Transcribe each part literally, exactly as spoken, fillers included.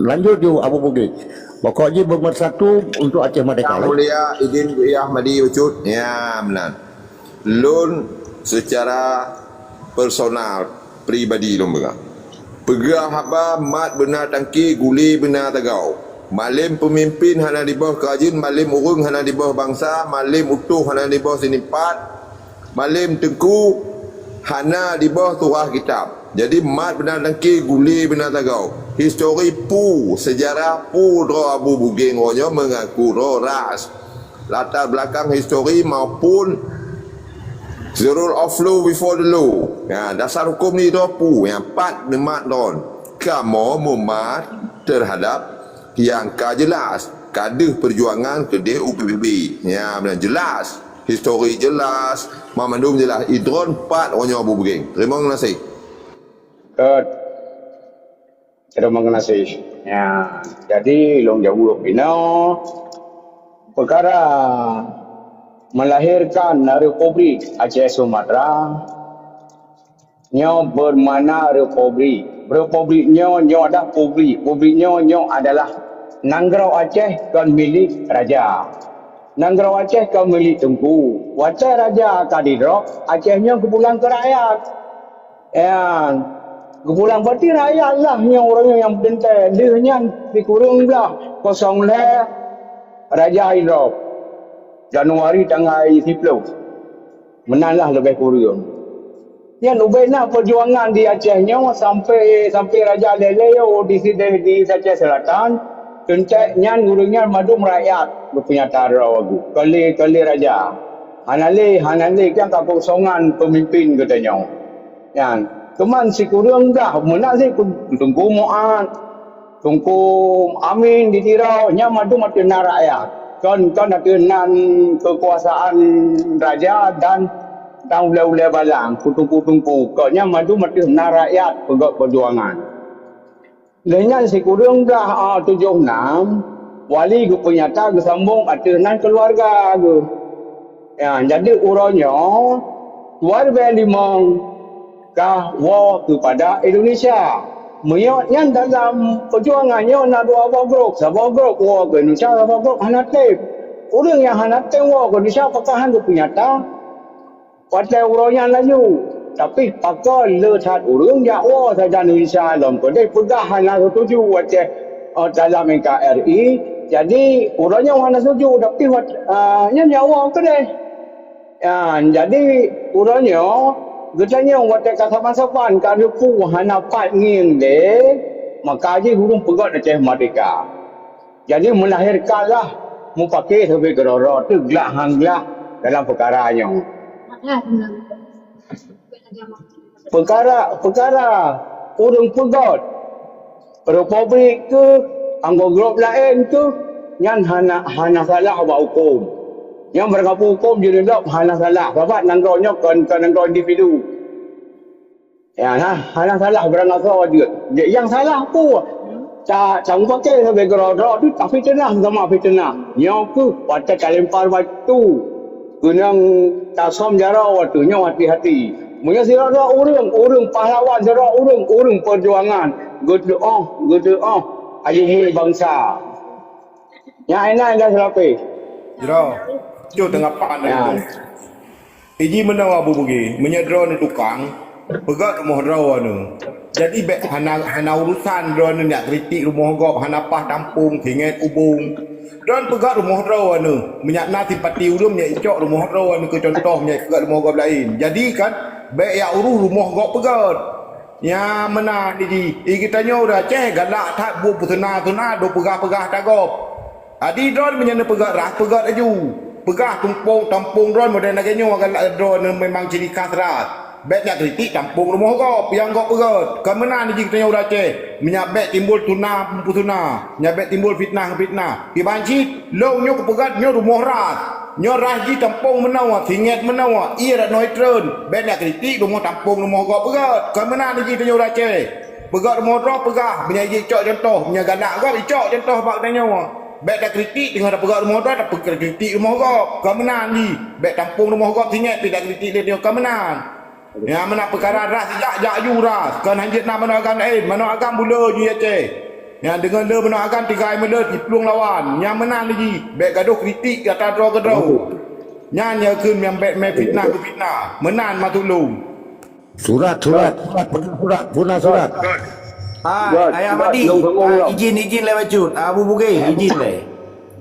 Lanjut ju Abu Bugis. Pokok jih bemersatu untuk Aceh Merdeka. Yang Mulia, idin Buya Ahmadi Ucut. Ya, meunan. Lôn seucara personal, pribadi lôn peugah. Peugah haba mat beuna tangke, gule beuna tagau. Malem peumimpin hana diboh keurajeuen, malem ureuëng hana diboh bansa, malem utôh hana diboh sinipat, malem teungku hana diboh surah kitab. Jadi mat beuna tangke, gule beuna tagau. Histori peue, seujarah peue droe Abu Bugeng nyoe meungaku droe ras. Latar belakang histori maupun the rule of law before the law. Ya, dasar hukum ni droe peue nyang pat neumat droe. Kamoe mumat terhadap nyang ka jelas, ka deuh perjuangan keudeh U P B B. Ya, meunan jelas. Histori jelas, mamandum jelas. Idron pat nyoe Abu Bugeng. Terima kasih. Terima kasih. Ya, jadi lôn jaweueb inoe, peukara melahirkan Republik Aceh Sumatra nyoe bermakna republik. Republik nyoe, nyoe adalah publik. Publik nyoe, nyoe adalah nanggroe Aceh kon milék raja. Nanggroe Aceh kon milék teungku. Watée raja ka didrop, Aceh nyoe geupulang keu rakyat. Ya, geupulang berarti rakyat lah nyoe ureuëng nyang peuteuntée. Lheueh nyan sikureueng blah kosong lhée raja idrop. Januari tanggai siploh. Meunan lah leubeh kureueng. Nyan ubé na peujuangan di Aceh nyoe sampai, sampai Raja Leleo di sideh di Aceh Selatan, teuntée nyan ureuëng nyan mandum rakyat geupeunyata droe geuh. Kon lé, kon lé raja. Hana lé, hana lé nyang ka kosongan peumimpin geutanyoe. Nyan, keuman sikureueng blah meunan cit Teungku Muat, Teungku Amin di Tiro, nyan mandum ateueh nan rakyat. Kon, kon ateueh nan keukuasaan raja dan, dan ulée-ulée balang, keuteungku-teungku. Kon nyan mandum ateueh nan rakyat peugét peujuangan. Lheueh nyan sikureueng blah, a, tujoh nam, wali geupeunyata geusambong ateueh nan keuluwarga geuh. Ya, jadi uroe nyoe, Tuan Bèe Limong ka woe keupada Indonesia. Meunyoe nyan dalam peujuangan nyoe na dua boh grup, saboh grup woe keu Indonesia, saboh grup hana tem. Ureuëng nyang hana tem woe keu Indonesia pakon han geupeunyata watée uroe nyan laju. Tapi pakon le that ureuëng jak woe sajan Indonesia lom keudeh peugah hana setuju watée, eh, dalam N K R I. Jadi uroe nyoe hana setuju, tapi wat-, eh, nyan jak woe keudeh. Ya, jadi uroe nyoe geutanyoe watée ka saban-saban ka neupue hana pat ngieng lé, maka jih ureuëng peugét Aceh Merdeka. Jadi meulahérkanlah mupake sabe keudroe-droe teuh glah han glah dalam peukara nyoe. Peukara, peukara ureuëng peugét Republik keuh, anggô grup laén keuh, nyan hana, hana salah bak huköm. Nyang beurangkapeue huköm jeuet lom hana salah, sabab nanggroe nyoe kon, kon nanggroe individu. Ya, nah, hana salah beurangkasoe jeuet. Nyang salah peue? Ta, tamupake sabe keudroe-droe teuh tafiteunah sama fiteunah. Nyoe keuh watée talempar batu. Keunong tasöm jaroe watée nyoe hati-hati. Meunyoe sidroe-droe ureuëng, ureuëng pahlawan, sidroe ureuëng, ureuëng peujuangan, geuteuôh, geuteuôh ayeumeue bansa. Nyan inan dah seulapeh. Jroh, cut teungoh pan. Ya. Iji meunoe Abu Bugis, meunyoe droeneuh tukang, peugét rumoh droeneuh. Jadi bék hana, hana urusan droeneuh nyak kritik rumoh gob, hana paih tampông, singet ubông. Droeneuh peugét rumoh droeneuh, meunyak na simpati ulôn nyak icok rumoh droeneuh keu contoh nyak peugét rumoh gob laén. Jadi kan, bék yak uruh rumoh gob peugét. Nyang meunan jih, i geutanyoe ureuëng Aceh galak that buet peusuna-suna, do peugah-peugah that gob. Jadi droeneuh meunyoe neupeugét ras, peugét laju. Peugah tumpông, tampông droeneuh model lagée nyoe galak droeneuh memang ciri khas ras. Bék nyak kritik tampông rumoh gob, nyang gob peugét. Kon meunan jih geutanyoe ureuëng Aceh. Meunyak bék timbul tuna peusuna, nyak bék timbul fitnah-fitnah. Kiban cit, lôn nyoe kupeugét nyoe rumoh ras. Nyoe ras jih tampông meunoe, singet meunoe, ie rat noe treun. Bék nyak kritik rumoh tampông rumoh gob peugét. Kon meunan jih geutanyoe ureuëng Aceh. Peugét rumoh droe peugah, meunyoe jicok contoh, meunyoe galak gob icok contoh bak geutanyoe. Bék takritik teungoh tapeugét rumoh droe, tapeukritik rumoh gob. Kon meunan jih, bék tampông rumoh gob singet pih takritik lé tanyoe, kon meunan. Nyang meunan peukara ras jak, jak ju ras, kon hanjeuet na manoe agam laén, manoe agam buleue ju Aceh. Nyang deungon le meunan akan tiga ai meuleuet jiplueng lawan. Nyang meunan lé jih, bék gadoh kritik gata droe keudroe. Nyan nyang kheun nyang bék mé fitnah keu fitnah. Meunan matulông. Surat, surat, surat, puna surat, puna surat. Ah, Ayah Madi, ah, izin, izin lé bacut. Ah, Abu Bugé, izin lé.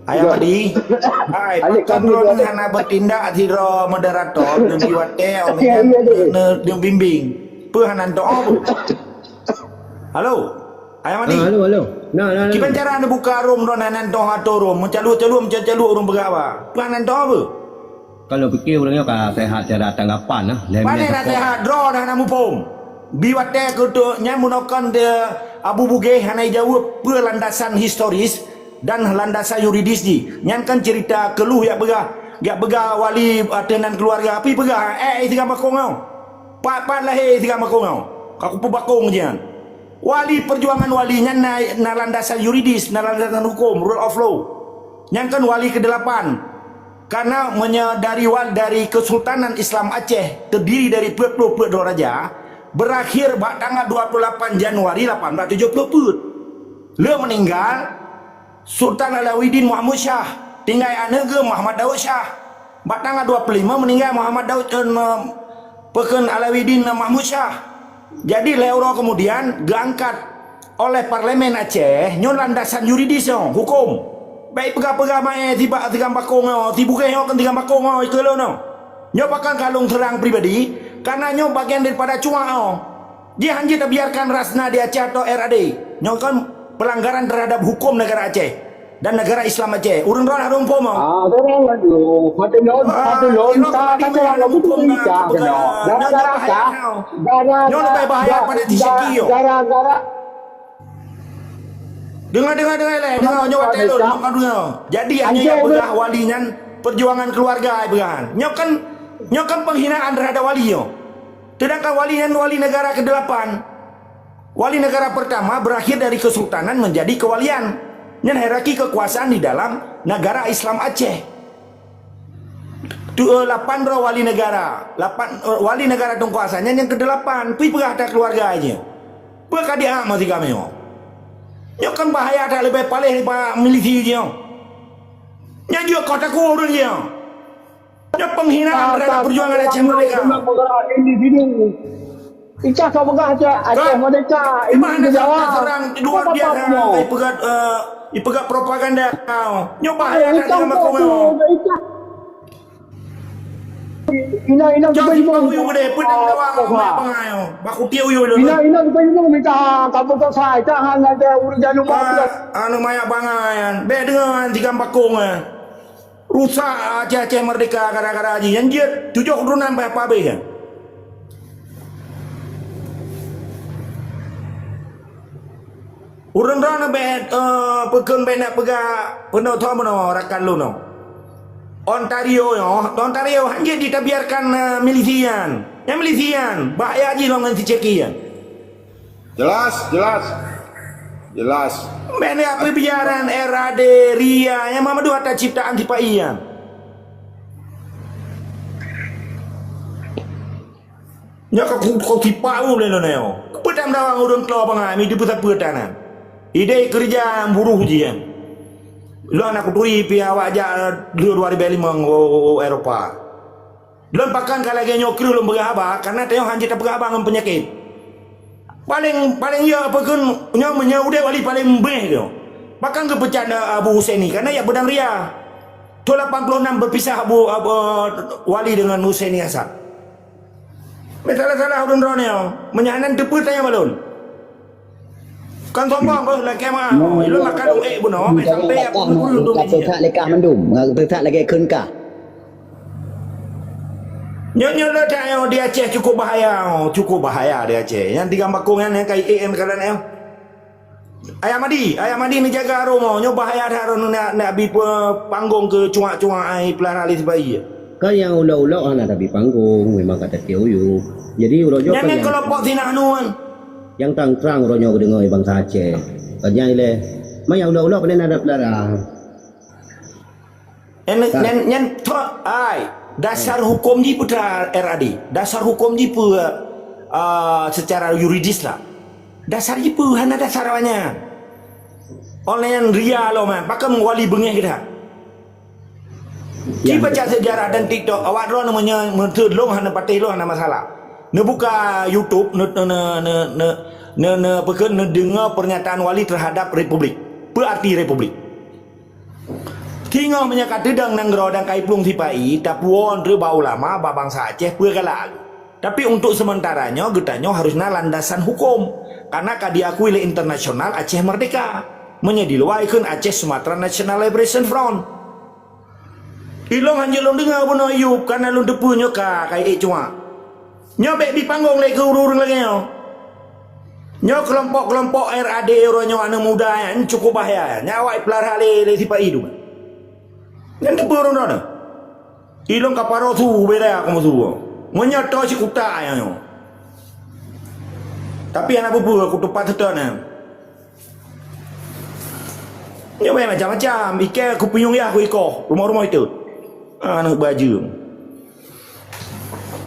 Ayah Madi, ai, pakon droeneuh hana bertindak sidroe moderator, neubi watée, neubi bimbing. Peue hana neutoe peue? Halo, Ayah Madi. Ah, halo, halo. Nah, nah, nah. Kiban cara neubuka room droeneuh hana neutoe atô room, meucalu-calu, meucalu room peugah haba. Peue hana neutoe peue? Kalau pikir ureuëng nyoe ka sehat cara tanggapan lah. Pane na sehat, droe dah na muphom. Bi watée keutuk nyan meunokon de Abu Bugé hana jaweueb peue landasan historis dan landasan yuridis jih. Nyan kan cerita keuluh jak peugah, jak peugah wali ateueh nan keuluwarga. Api peugah, eh, eh, tiga bakong nyoe. Pat-pat lahé tiga bakong nyoe. Ka kupeubakong jian. Wali perjuangan wali nyan na, na landasan yuridis, na landasan hukum, rule of law. Nyan kan wali kedelapan. Karena meunyoe dari wal-, dari Kesultanan Islam Aceh terdiri dari peuet ploh peuet droe raja, berakhir bak tanggal dua puluh lapan Januari lapan belas tujuh puluh peuet. Le meninggal Sultan Alauddin Mahmud Shah, tinggai aneuk geuh Muhammad Daud Shah. Bak tanggal dua puluh lima meninggai Muhammad Daud, eh, me-, peukheun Alauddin Mahmud Shah. Jadi, lhée uroe kemudian geuangkat oleh Parlemen Aceh, nyoe landasan yuridis nyoe, hukum. Bék peugah-peugah maé sibak tiga bakong nyoe, si Bugé nyoe kon tiga bakong nyoe, ikeu lôn nyoe. Nyoe pakon ka lôn seurang pribadi, karena nyoe bagian daripada cuak nyoe. Jih hanjeuet tabiarkan RASNA di Aceh atau R A D. Nyoe kon pelanggaran terhadap hukum negara Aceh dan negara Islam Aceh. Ureuëng droe harôh muphom. Ah, seurang laju. Patulon, patulon, ta kata yang lagu tu lincah kena. Gara-gara ka, gara-gara, nyoe lebih bahaya pada Tishaki, yo. Gara-gara. Dengar, dengar, dengar, leh. Dengar, nyoe watée lôn, nyoe ka dengar. Jadi, hanya yang peugah wali nyan perjuangan keluarga, ai peugah. Nyoe kan, nyoe kan penghinaan terhadap wali, yo. Sedangkan wali nyan wali negara kedelapan. Wali negara pertama berakhir dari kesultanan menjadi kewalian. Nyan hierarki kekuasaan di dalam negara Islam Aceh. Tu, eh, lapan droe wali negara. Lapan, eh, wali negara tungku asa nyan nyang kedelapan. Peue peugah ata keluarga jih. Peue ka diak meusiga meunyoe. Nyoe kan bahaya that leubeh paléh daripada milisi jih nyoe. Nyan jeuet kota ku ureuëng jih nyoe. Nyoe penghinaan terhadap perjuangan Aceh Merdeka. Individu. Icah kau peugah Aceh, Aceh Merdeka. Ini di Jawa. Seorang luar biasa. Ipeugah, eh, ipeugah propaganda. Nyoe bahaya that dalam aku. Ina, ina, jauh kita uyu gede, pedang doang, bangai. Baku tiap uyu dulu. Ina, ina, kita uyu minta kamu kau saya, jangan ada urusan lupa. Anu mayak bangai. Bek dengan tiga bakong, eh. Rusak Aceh-Aceh Merdeka gara-gara jih. Nyang jeuet tujoh keturunan payah pabeh nyan. Ureuëng droe na bèk, eh, peukheun bèk nak peugah peunoh tho meunoe rakan lôn nyoe. Ontario nyoe, Ontario hanjeuet jitabiarkan, eh, milisi nyan. Nyang milisi nyan, bahaya jih lom ngon si Ceki nyan. Jelas, jelas. Jelas. Bèk ni apa biaran R A D, ria, nyang meumeudoh ata ciptaan sipa-i nyan. Nyoe ka ku, ku sipa u lé nyoe. Keupeue tam dawang ureueng klo bangai, mi dipeusapeuet tanan. Idéh keureuja buruh jih nyan. Lôn na kuturi pih awak jak, eh, dua ribu lima u, u, u Eropa. Lôn pakon ka lagèe nyoe kreueh lôn peugah haba, kareuna tanyoe hanjeuet tapeugah haba ngon peunyakét. Paleng, paleng yo peukheun nyoe meunyoe udép wali paleng beuh tu. Pakon geupeucat, eh, Abu Husaini, kareuna jak beudang ria. Thôn lapan puluh enam berpisah Abu, Abu, wali dengan Husaini Hasan. Meusalah-salah ureueng droeneuh nyoe. Meunyoe hana teupeue tanyong bak lôn. Kon sombong beuh lakèe meu'ah. Ilôn makan uék bunoe, sampai jak peue-peue lôn. Ka teusak lekah mandum, ka teusak lagèe kheun kah. Nyoe, nyoe le that nyoe di Aceh cukup bahaya, cukup bahaya di Aceh. Nyang di Gambakong nyan, nyang ka I A M kalian nyoe. Ayah Madi, Ayah Madi neujaga aroma, nyoe bahaya that droeneuh nak, nak bi pe-, panggong keu cuak-cuak ai peulara lé sibayi. Kan nyang ulok-ulok hana tabi panggong, memang ka tatie uyueb. Jadi uroe nyoe kan nyang kelompok sinah nuan. Nyang trang-trang uroe nyoe geudeungoe bansa Aceh. Kan nyang ilée, ma nyang ulok-ulok keuneuk na peulara. Nyan, nyan, nyan, tho, ai, dasar hukum jih peue R A D? Dasar hukum jih peue, ah, secara yuridis lah? Dasar jih peue? Hana dasar awaknyan. Online ria lom, eh. Pakon wali beungéh geuh that. Ci baca sejarah dan TikTok, awak droe meunyoe meuteun lôn hana patéh lôn hana masalah. Neubuka YouTube, ne, ne, ne, ne, ne, ne, peukeuh neudeungoe pernyataan wali terhadap republik. Peue arti republik? Singoh meunyoe ka teudong nanggroe dan ka iplueng sipa-i, tapuwoe treuk bak ulama, bak bansa Aceh, peue galak. Tapi untuk sementara nyoe, geutanyoe harus na landasan hukum. Karena ka diakui lé internasional Aceh merdeka. Meunyoe di luwa ikheun Aceh Sumatra National Liberation Front. Ilong hanjeuet lôn deungoe bunoe Ayub, karena lôn teupeue nyoe ka, ka ék cuak. Nyoe bék dipanggong lé keu ureuëng-ureuëng lagée nyoe. Nyoe keulompok-keulompok R A D uroe nyoe aneuëk muda nyan cukup bahaya. Nyan awak ipeulara lé, lé sipa-i dum. Nyan teupeue ureuëng droeneuh. Ilong ka paro su beda aku musu. Meunyoe toe sikuta nyang nyoe. Tapi hana peue-peue aku tupat seutôt nyan. Nyoe macam-macam. Ikée kupinyueng yah kuikoh. Rumoh-rumoh itu. Aneuëk bajeueng.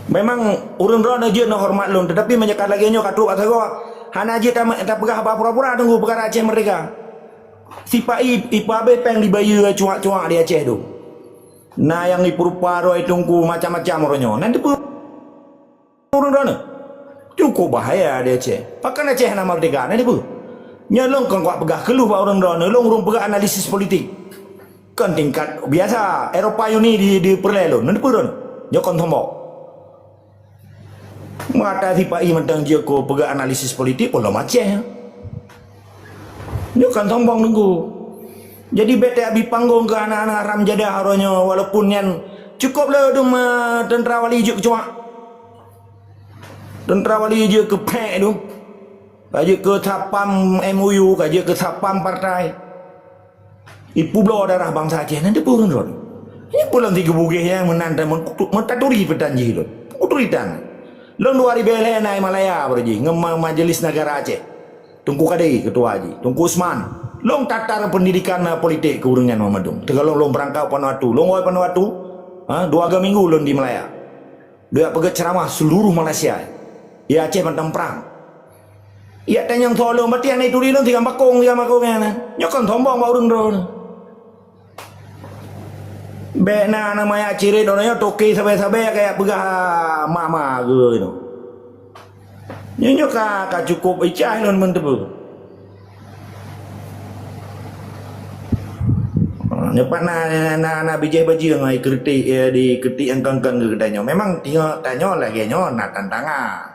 Memang ureuëng droeneuh jeuet neuhoreumat lôn, teutapi meunyoe ka lagée nyoe ka trok bak sagoe, hana jeuet ta-, tapeugah haba pura-pura teungku peukara Aceh merdeka. Sipa-i ipeuhabéh péng dibayeue cuak-cuak di Aceh tu. Na nyang ipeurupa droe teungku macam-macam uroe nyoe. Nan teupeue ureuëng droeneuh? Cukup bahaya di Aceh. Pakon Aceh hana merdeka? Nan teupeue? Nyoe lôn kon kupeugah keuluh bak ureuëng droeneuh, lôn ureuëng peugah analisis politik. Kon tingkat biasa, Eropa Uni di, di peureulée lôn. Nan peue lôn? Nyoe kon sombong. Mata sipa-i mantong jeuet keu peugah analisis politik pun lom Aceh. Nyoe kon sombong teungku. Jadi bék tabi panggong keu aneuk-aneuk haram jadah uroe nyoe, walaupun nyan cukup le dum, eh, teuntra wali jeuet keu cuak. Teuntra wali jeuet keu pék tu. Ka jeuet keu satpam M O U, ka jeuet keu satpam partai. Ipubloe darah bansa Aceh nan teupeue ureuëng droeneuh. Nyan peue lom sigeubugéh nyang meunan tan meutaturi peutan jih lôn. Kuturi tan. Lôn dua ribée lhée na i Malaya baroe jih ngon ma-, Majelis Negara Aceh. Teungku Kade ketua jih, Teungku Usman. Lôn tatar pendidikan, eh, politik keu ureuëng nyan mandum. Teuka lôn, lôn beurangkat Vanuatu. Lôn woe Vanuatu, ha, dua ga minggu lôn di Malaya. Duek peugét ceuramah seuluruh Malaysia. Ya Aceh mantong prang. Ya tanyong soe lôn, berarti aneuk turi lôn tiga bakong, tiga bakong nyan. Nyoe kon sombong bak ureuëng droeneuh. Bék na aneuk manyak cirit droeneuh nyoe toke sabe-sabe kayak peugah ma-ma geuh nyoe. Nyoe, nyoe ka, ka cukup icah lôn meuteupeu. Nyoe pat na, na, na, na bijéh bajeueng ai kritik, eh, dikritik nyang keng-keng keu geutanyoe. Memang tingoe tanyoe lagée nyoe na tantangan.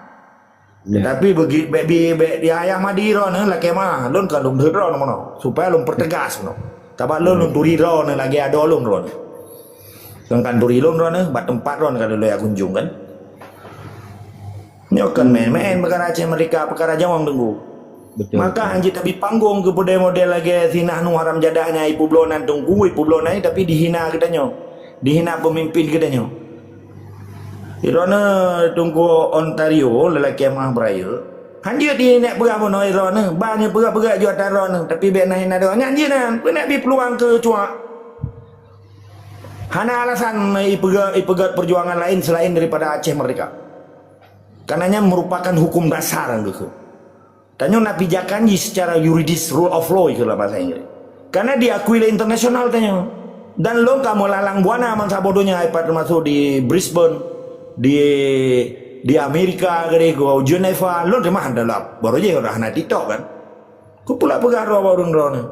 Ya. Tapi bagi bék bi, bék di ayah madi droeneuh lakée meu'ah, lôn ka lôn deuh droeneuh meunoe, supaya lôn peutegas meunoe. Sabab lôn, lôn turi droeneuh lagée adoe lôn droeneuh. Sedangkan turi lôn droeneuh bak teumpat droeneuh ka lôn lôn jak kunjung kan. Nyoe kon main-main peukara Aceh Merdeka, peukara nyawöng teungku. Betul. Maka hanjeuet tabi panggong keu peudeh model lagée si Nahnu haram jadah nyan ipubloe nan teungku, ipubloe nan, tapi dihina geutanyoe. Dihina pemimpin geutanyoe. Droeneuh Teungku Ontario lelaki mah beurayeuk. Hanjeuet di nyak peugah bunoe droeneuh, bah nyoe peugah-peugah ju atra droeneuh, tapi bék na hina droeneuh. Nyan jih nyan, peunak bi peuluang keu cuak. Hana alasan ipeugah, ipeugah perjuangan lain selain daripada Aceh Merdeka. Karena nyan merupakan hukum dasar geuh. Tanyoe na pijakan jih secara yuridis, rule of law ikheun lam bahasa Inggris. Karena diakui lé internasional tanyoe. Dan lôn ka meulalang buana bansaboh donya, ipat teumasuk di Brisbane, di, di Amerika, di Geneva, lôn teuma hana lap. Baru jih udah hana TikTok kan. Ku pula peugah droe bak ureuëng droeneuh.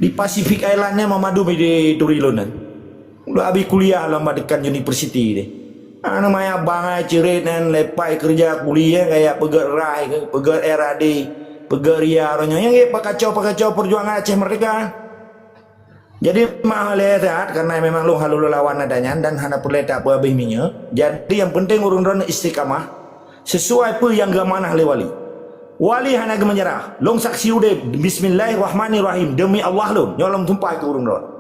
Di Pacific Island nyan meumadu di turi lôn nyan. Ulôn abi kuliah lam Vatican University deh. Aneuk manyak bangai ceuret nyan lepai keureuja kuli, eh, kayak peugét rai, peugét R A D, peugét ria uroe nyoe. Nyang gét pakacau-pakacau perjuangan Aceh Merdeka. Jadi, meu'ah lé that, karena memang lôn hana lôn lawan ata nyan dan hana peureulée tapeuhabéh minyeuk. Jadi, nyang penting ureuëng droeneuh istiqamah sesuai peue nyang geuamanah lé wali. Wali hana geumeunyeurah. Lôn saksi udeb, bismillahirrahmanirrahim, demi Allah lôn, nyoe lôn sumpah keu ureuëng droeneuh.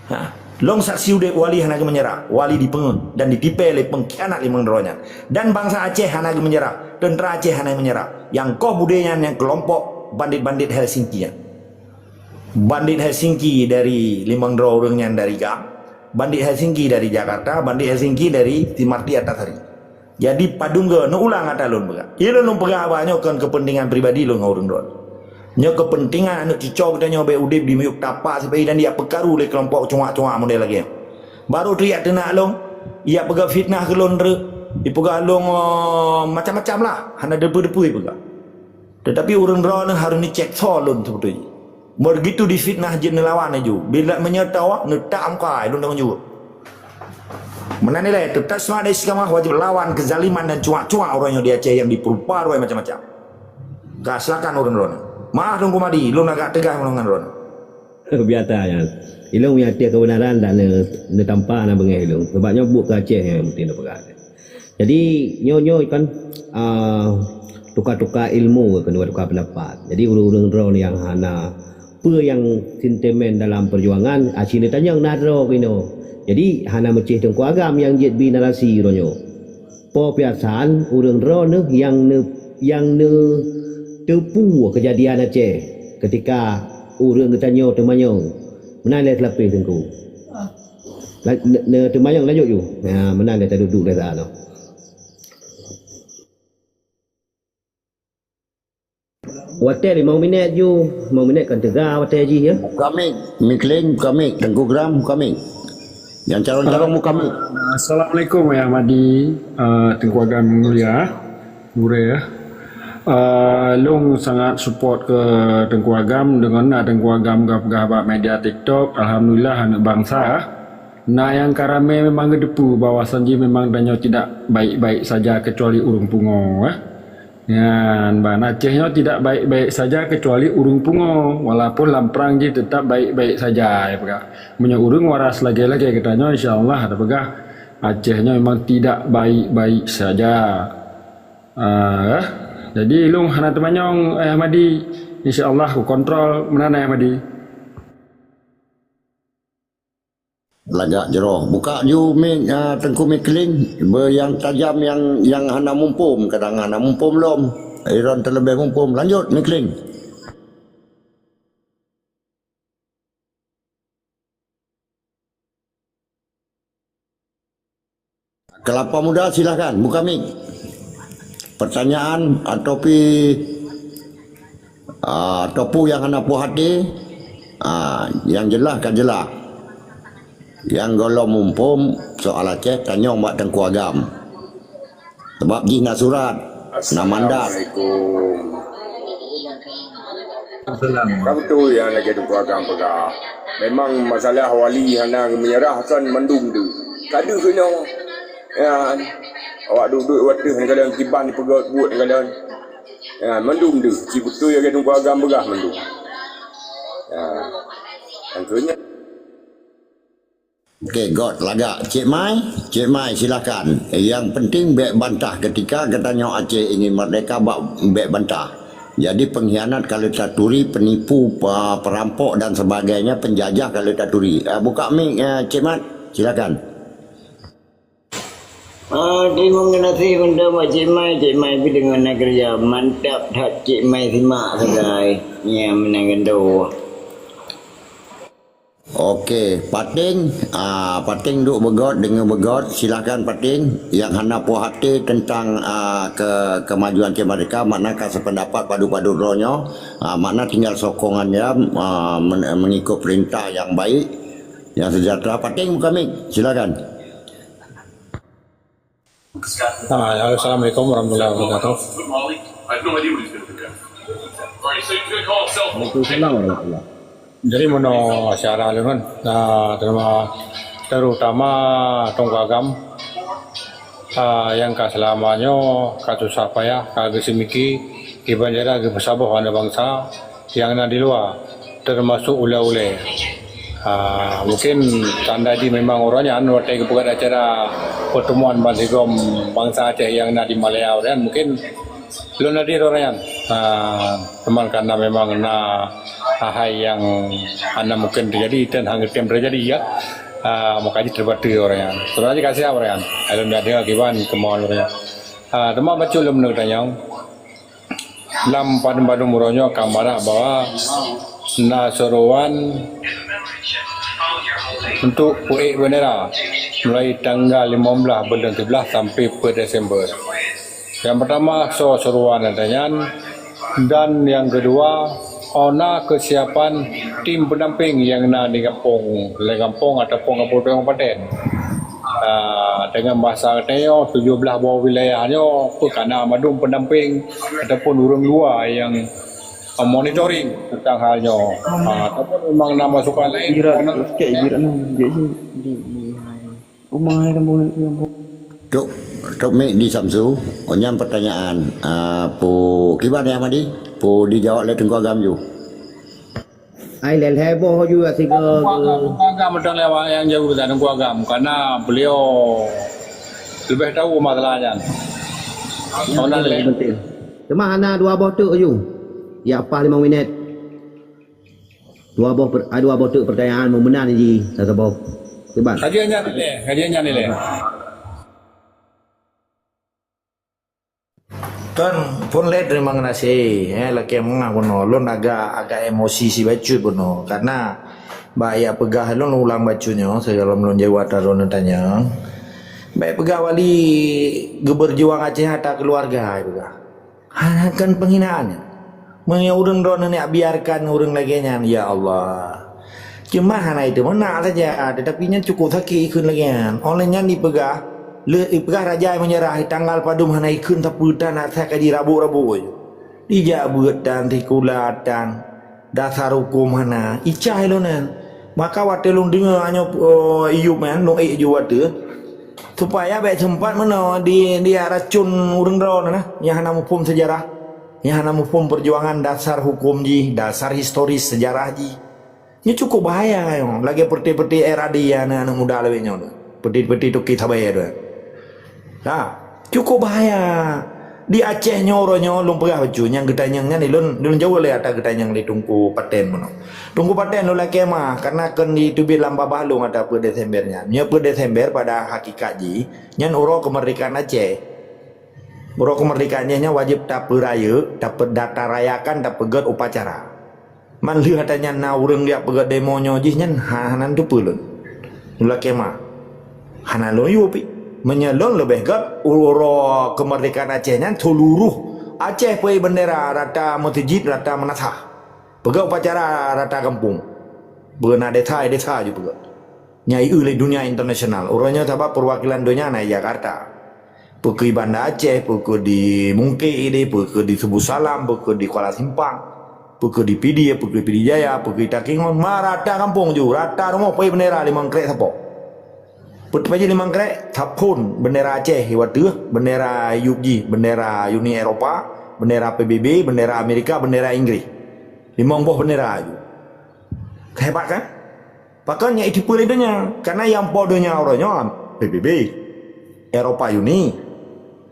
Ha, lôn saksi udeb wali hana geumeunyeurah, wali dipeungeut dan ditipée lé pengkhianat limong droe nyan. Dan bansa Aceh hana geumeunyeurah, teuntra Aceh hana geumeunyeurah. Nyang koh budé nyan nyang keulompok bandit-bandit Helsinki nyan. Bandit Helsinki dari limong droe ureuëng nyan dari GAM, bandit Helsinki dari Jakarta, bandit Helsinki dari Simarti Antasari. Jadi padum goe neuulang ata lôn peugah. Iya lôn, lôn peugah haba nyoe kon kepentingan pribadi lôn ngon ureuëng droe. Nyoe keupeuntengan aneuk cucoe geutanyoe bék udeb di miyueb tapak sipai dan ijak peukaru lé keulompok cuak-cuak model lagée nyoe. Barô teuk ijak teunak lôn, ijak peugah fitnah keu lôn treuk, ipeugah lôn, eh, macam-macam lah, hana deupeu-deupeu ipeugah. Teutapi ureuëng droeneuh harôh neucek soe lôn seubeutôi jih. Begitu difitnah jeuet neulawan laju. Bila meunyoe tawak, neutak muka, lôn deungon jaweueb. Meunan ilée, teutap semangat dan istiqamah wajéb lawan keuzaliman dan cuak-cuak uroe nyoe di Aceh nyang dipeurupa-rupai macam-macam. Ka, silakan ureuëng droeneuh. Maaf Teungku Madi, lôn agak tegas meunyoe ngon droeneuh. Biasa nyan. Ilôn nyang ateueh keubeunaran dan ne-, neutampa na beungéh ilôn. Sabab nyoe buet keu Aceh nyang meusti neupeugah. Jadi, nyoe-nyoe kan, ah, tukar-tukar ilmu ke, tukar-tukar pendapat. Jadi, ureuëng-ureuëng droe nyang hana peue nyang sentimen dalam perjuangan, aci neutanyong na droe keunoe. Jadi, hana meucéh Teungku Agam nyang jeuet bi narasi uroe nyoe. Po piasan ureuëng droeneuh nyang ne-, nyang neuteupeue keujadian Aceh ketika ureuëng geutanyoe teumanyong. Meunan lé seulapeh Teungku. La-, ne-, ne-, teumanyong lanjut ju. Ya, meunan lé taduek-duek lé sa nyoe. Watée limong minét ju, limong minét kan teuga watée jih ya. Buka mik, Mikling, buka mik, Teungku Gram, buka mik. Yang calon-calon buka mik. Assalamualaikum Ayah Madi, uh, Teungku Agam yang mulia, gurée ya. Uh, lôn sangat support ke Teungku Agam dengan na Teungku Agam gah-gah bak media TikTok. Alhamdulillah aneuk bangsa. Na nyang ka ramé memang geuteupeue bahwasan jih memang tanyoe tidak baik-baik saja kecuali ureuëng pungo, eh. Nyan, ban Aceh nyoe tidak baik-baik saja kecuali ureuëng pungo, walaupun lam prang jih tetap baik-baik saja, ya peugah. Meunyoe ureuëng waras lagée-lagée geutanyoe, insya Allah, ada peugah Aceh nyoe memang tidak baik-baik saja. Ah, jadi ilôn hana teumanyong, eh, Ahmadi, insya Allah ku kontrol meunan, eh, Ahmadi. Lagak jroh. Buka ju mik, ah, Teungku Mikling, be nyang tajam, nyang, nyang hana muphom, kadang hana muphom lom. Iron teuleubeh muphom. Lanjut, Mikling. Kelapa Muda, silahkan buka mik. Pertanyaan atau pi, ah, atau pu yang hana puas hati, ah, yang jelas ka jelas. Yang golom muphom soal Aceh tanyong bak Teungku Agam. Sebab jih na surat, na mandat. Assalamualaikum. Ka beutôi nyang lagée Teungku Agam peugah. Memang masalah wali hana meunyeurah kan mandum deuh. Ka deuh keunoe. Ya, awak duek-duek wateuh nyan kadang kiban dipeugét buet nyan kadang. Ya, mandum deuh. Ci beutôi lagée Teungku Agam peugah mandum. Ya. Makanya Oke, got lagak. Cik Mai, Cik Mai, silakan. Yang penting bék bantah. Ketika geutanyoe Aceh ingin merdeka, bak, bék bantah. Jadi pengkhianat ka lheueh taturi, penipu, pa-, perampok dan sebagainya, penjajah ka lheueh taturi. Ah, buka mik, eh, Cik Mat, silakan. Ah, terima kasih untuk Mak Cik Mai. Cik Mai pih deungon na keureuja. Mantap that Cik Mai simak sagai. Ya, meunan gantoe. Oke, Pating, ah, Pating duek beugot, deungoe beugot. Silahkan Pating, nyang hana puas até teuntang, ah, ke-, kemajuan Aceh Merdeka, makna ka sependapat padub-padub droe nyoe, ah, makna tinggal sokongan jam, ah, men-, mengikut perintah yang baik, yang sejahtera. Pating buka mik, silakan. Ah, halo, assalamualaikum warahmatullahi wabarakatuh. Waalaikumsalam warahmatullahi. Jadi, meunoe syedara lôn kan, ah, terutama, terutama Teungku Agam, ah, nyang ka seulama nyoe ka susah payah, ka geuseumiki, kiban jadah geupeusaboh aneuk bansa, nyang na di luwa, teumasok ulée-ulée. Ah, mungkin tanda jih memang uroe nyan watée geupeugét acara pertemuan bansigom bansa Aceh nyang na di Malaya uroe nyan, mungkin lôn hadir uroe nyan. Ah, teuma karena memang na hal-hal nyang hana mungkin teujadi dan hana tem teujadi, ya. Ah, maka jih teubatée uroe nyan. Sebenarnya kasih uroe nyan. Lôn dak deungoe kiban keumoe uroe nyan. Ah, teuma bacut lôn meuneuh tanyong. Lam padum-padum uroe nyoe ka marah bahwa na seruan untuk peuék bendera mulai tanggal lima belas bulan sebelas sampai empat Desember. Yang pertama, soe seruan nyan, dan yang kedua, Oh, na keusiapan tim pendamping nyang na di gampông, lé gampông ataupun gampông tueng paten. Ah, dengan bahasa katanya, tujuh belas buah wilayah nyoe peuh ka na mandum pendamping ataupun ureuëng luwa nyang, ah, monitoring tentang hal nyoe. Ah, ataupun memang na masukan lain, Jirat, kena sikit jirat ni. Jek je. Di, di, rumah ni kampung ni, kampung. Tok, Tok Mik di Samsu, oh, nyan pertanyaan, ah, Pu Kiban ya, Madi? Pu dijawab lé Teungku Agam ju. Ai lhèe-lhèe boh ju sigoe. Teungku Agam, Teungku Agam mantong lé awak nyang jaweueb, Teungku Agam, karena beliau lebih tahu masalah nyan. Nyan lebih penting. Cuma hana dua boh teuk ju. Ya, pas limong minit. Dua boh per-, ah, dua boh teuk pertanyaan meunan ji, saboh. Kiban. Kajian nyan nilai, kajian nyan nilai. Kan, phôn lé terima kasih, eh, lakée mangat bunoe. Lôn agak, agak emosi sibacut bunoe. Karena bak jak peugah lôn ulang bacut nyoe, sigohlom lôn jaweueb ata droeneuh tanyong. Bèk peugah Wali geubeurjuang Aceh ata keuluwarga, peugah. Hana kon penghinaan nyan. Meunyoe ureuëng droeneuh neuk biarkan ureuëng lagée nyan, ya Allah. Cuma hana itu meunan saja, tetapi nyan cukup sakét ikheun lagée nyan. Óh lheueh nyan dipeugah, lheueh dipeugah raja meunyeurah, tanggal padum hana ikheun sapeue tan, asai ka jirabôk-rabôk. Dijak beuet tan, sikula tan, dasar huköm hana, icah ilôn nyan. Maka watée lôn deungoe nyoe, eh, Iyub nyan, lôn ék ju watée. Supaya bèk seumpat meunoe di, di racun ureuëng droeneuh, nyang hana muphom seujarah, nyang hana muphom peujuangan dasar huköm jih, dasar historis seujarah jih. Nyoe cukup bahaya nyoe, lagée peureté-peureté R A D aneuëk-aneuëk muda lawét nyoe, peureté-peureté toke sabe tu. Ha, cukup bahaya. Di Aceh nyoe uroe nyoe lôn peugah bacut nyang geutanyong nyan, lôn, lôn jaweueb lé ata geutanyong lé Teungku Paten bunoe. Teungku Paten lôn lakée meu'ah, karena kon jiteubiet lam babah lôn ata peuet Desember nyan. Nyoe peuet Desember pada hakikat jih, nyan uroe keumeurdekaan Aceh. Uroe keumeurdekaan jih nyan wajéb tapeurayeuk, tape-, tatarayakan, tapeugét upacara. Man lheueh ata nyan na ureuëng jak peugét demo nyoe jih nyan ha-, hana teupeue lôn. Lôn lakée meu'ah. Hana lôn yue pih. Meunyoe lôn leubeh gét uroe keumeurdekaan Aceh nyan seuluroh Aceh peuék beundera rata meuseujid rata meunasah. Peugét upacara rata gampông. Beuna desa-desa ju peugét. Nyang ieu lé dunia internasional. Uroe nyoe sabab peuwakilan donya na i Jakarta. Peu keu i Banda Aceh, peu keu di Mungkek idéh, peu keu di Subu Salam, peu keu di Kuala Simpang, peu keu di Pidie, peu keu di Pidie Jaya, peu keu di Takengon, ma rata gampông ju, rata rumoh peuék beundera limong krek sapo. Peu teupajih limong krek, saphon beundera Aceh i watée, beundera Iyub jih, beundera Uni Eropa, beundera P B B, beundera Amerika, beundera Inggris. Limong boh beundera ju. Hebat kan? Pakon nyang iteupeue lé donya? Karena nyang po donya uroe nyoe P B B, Eropa Uni,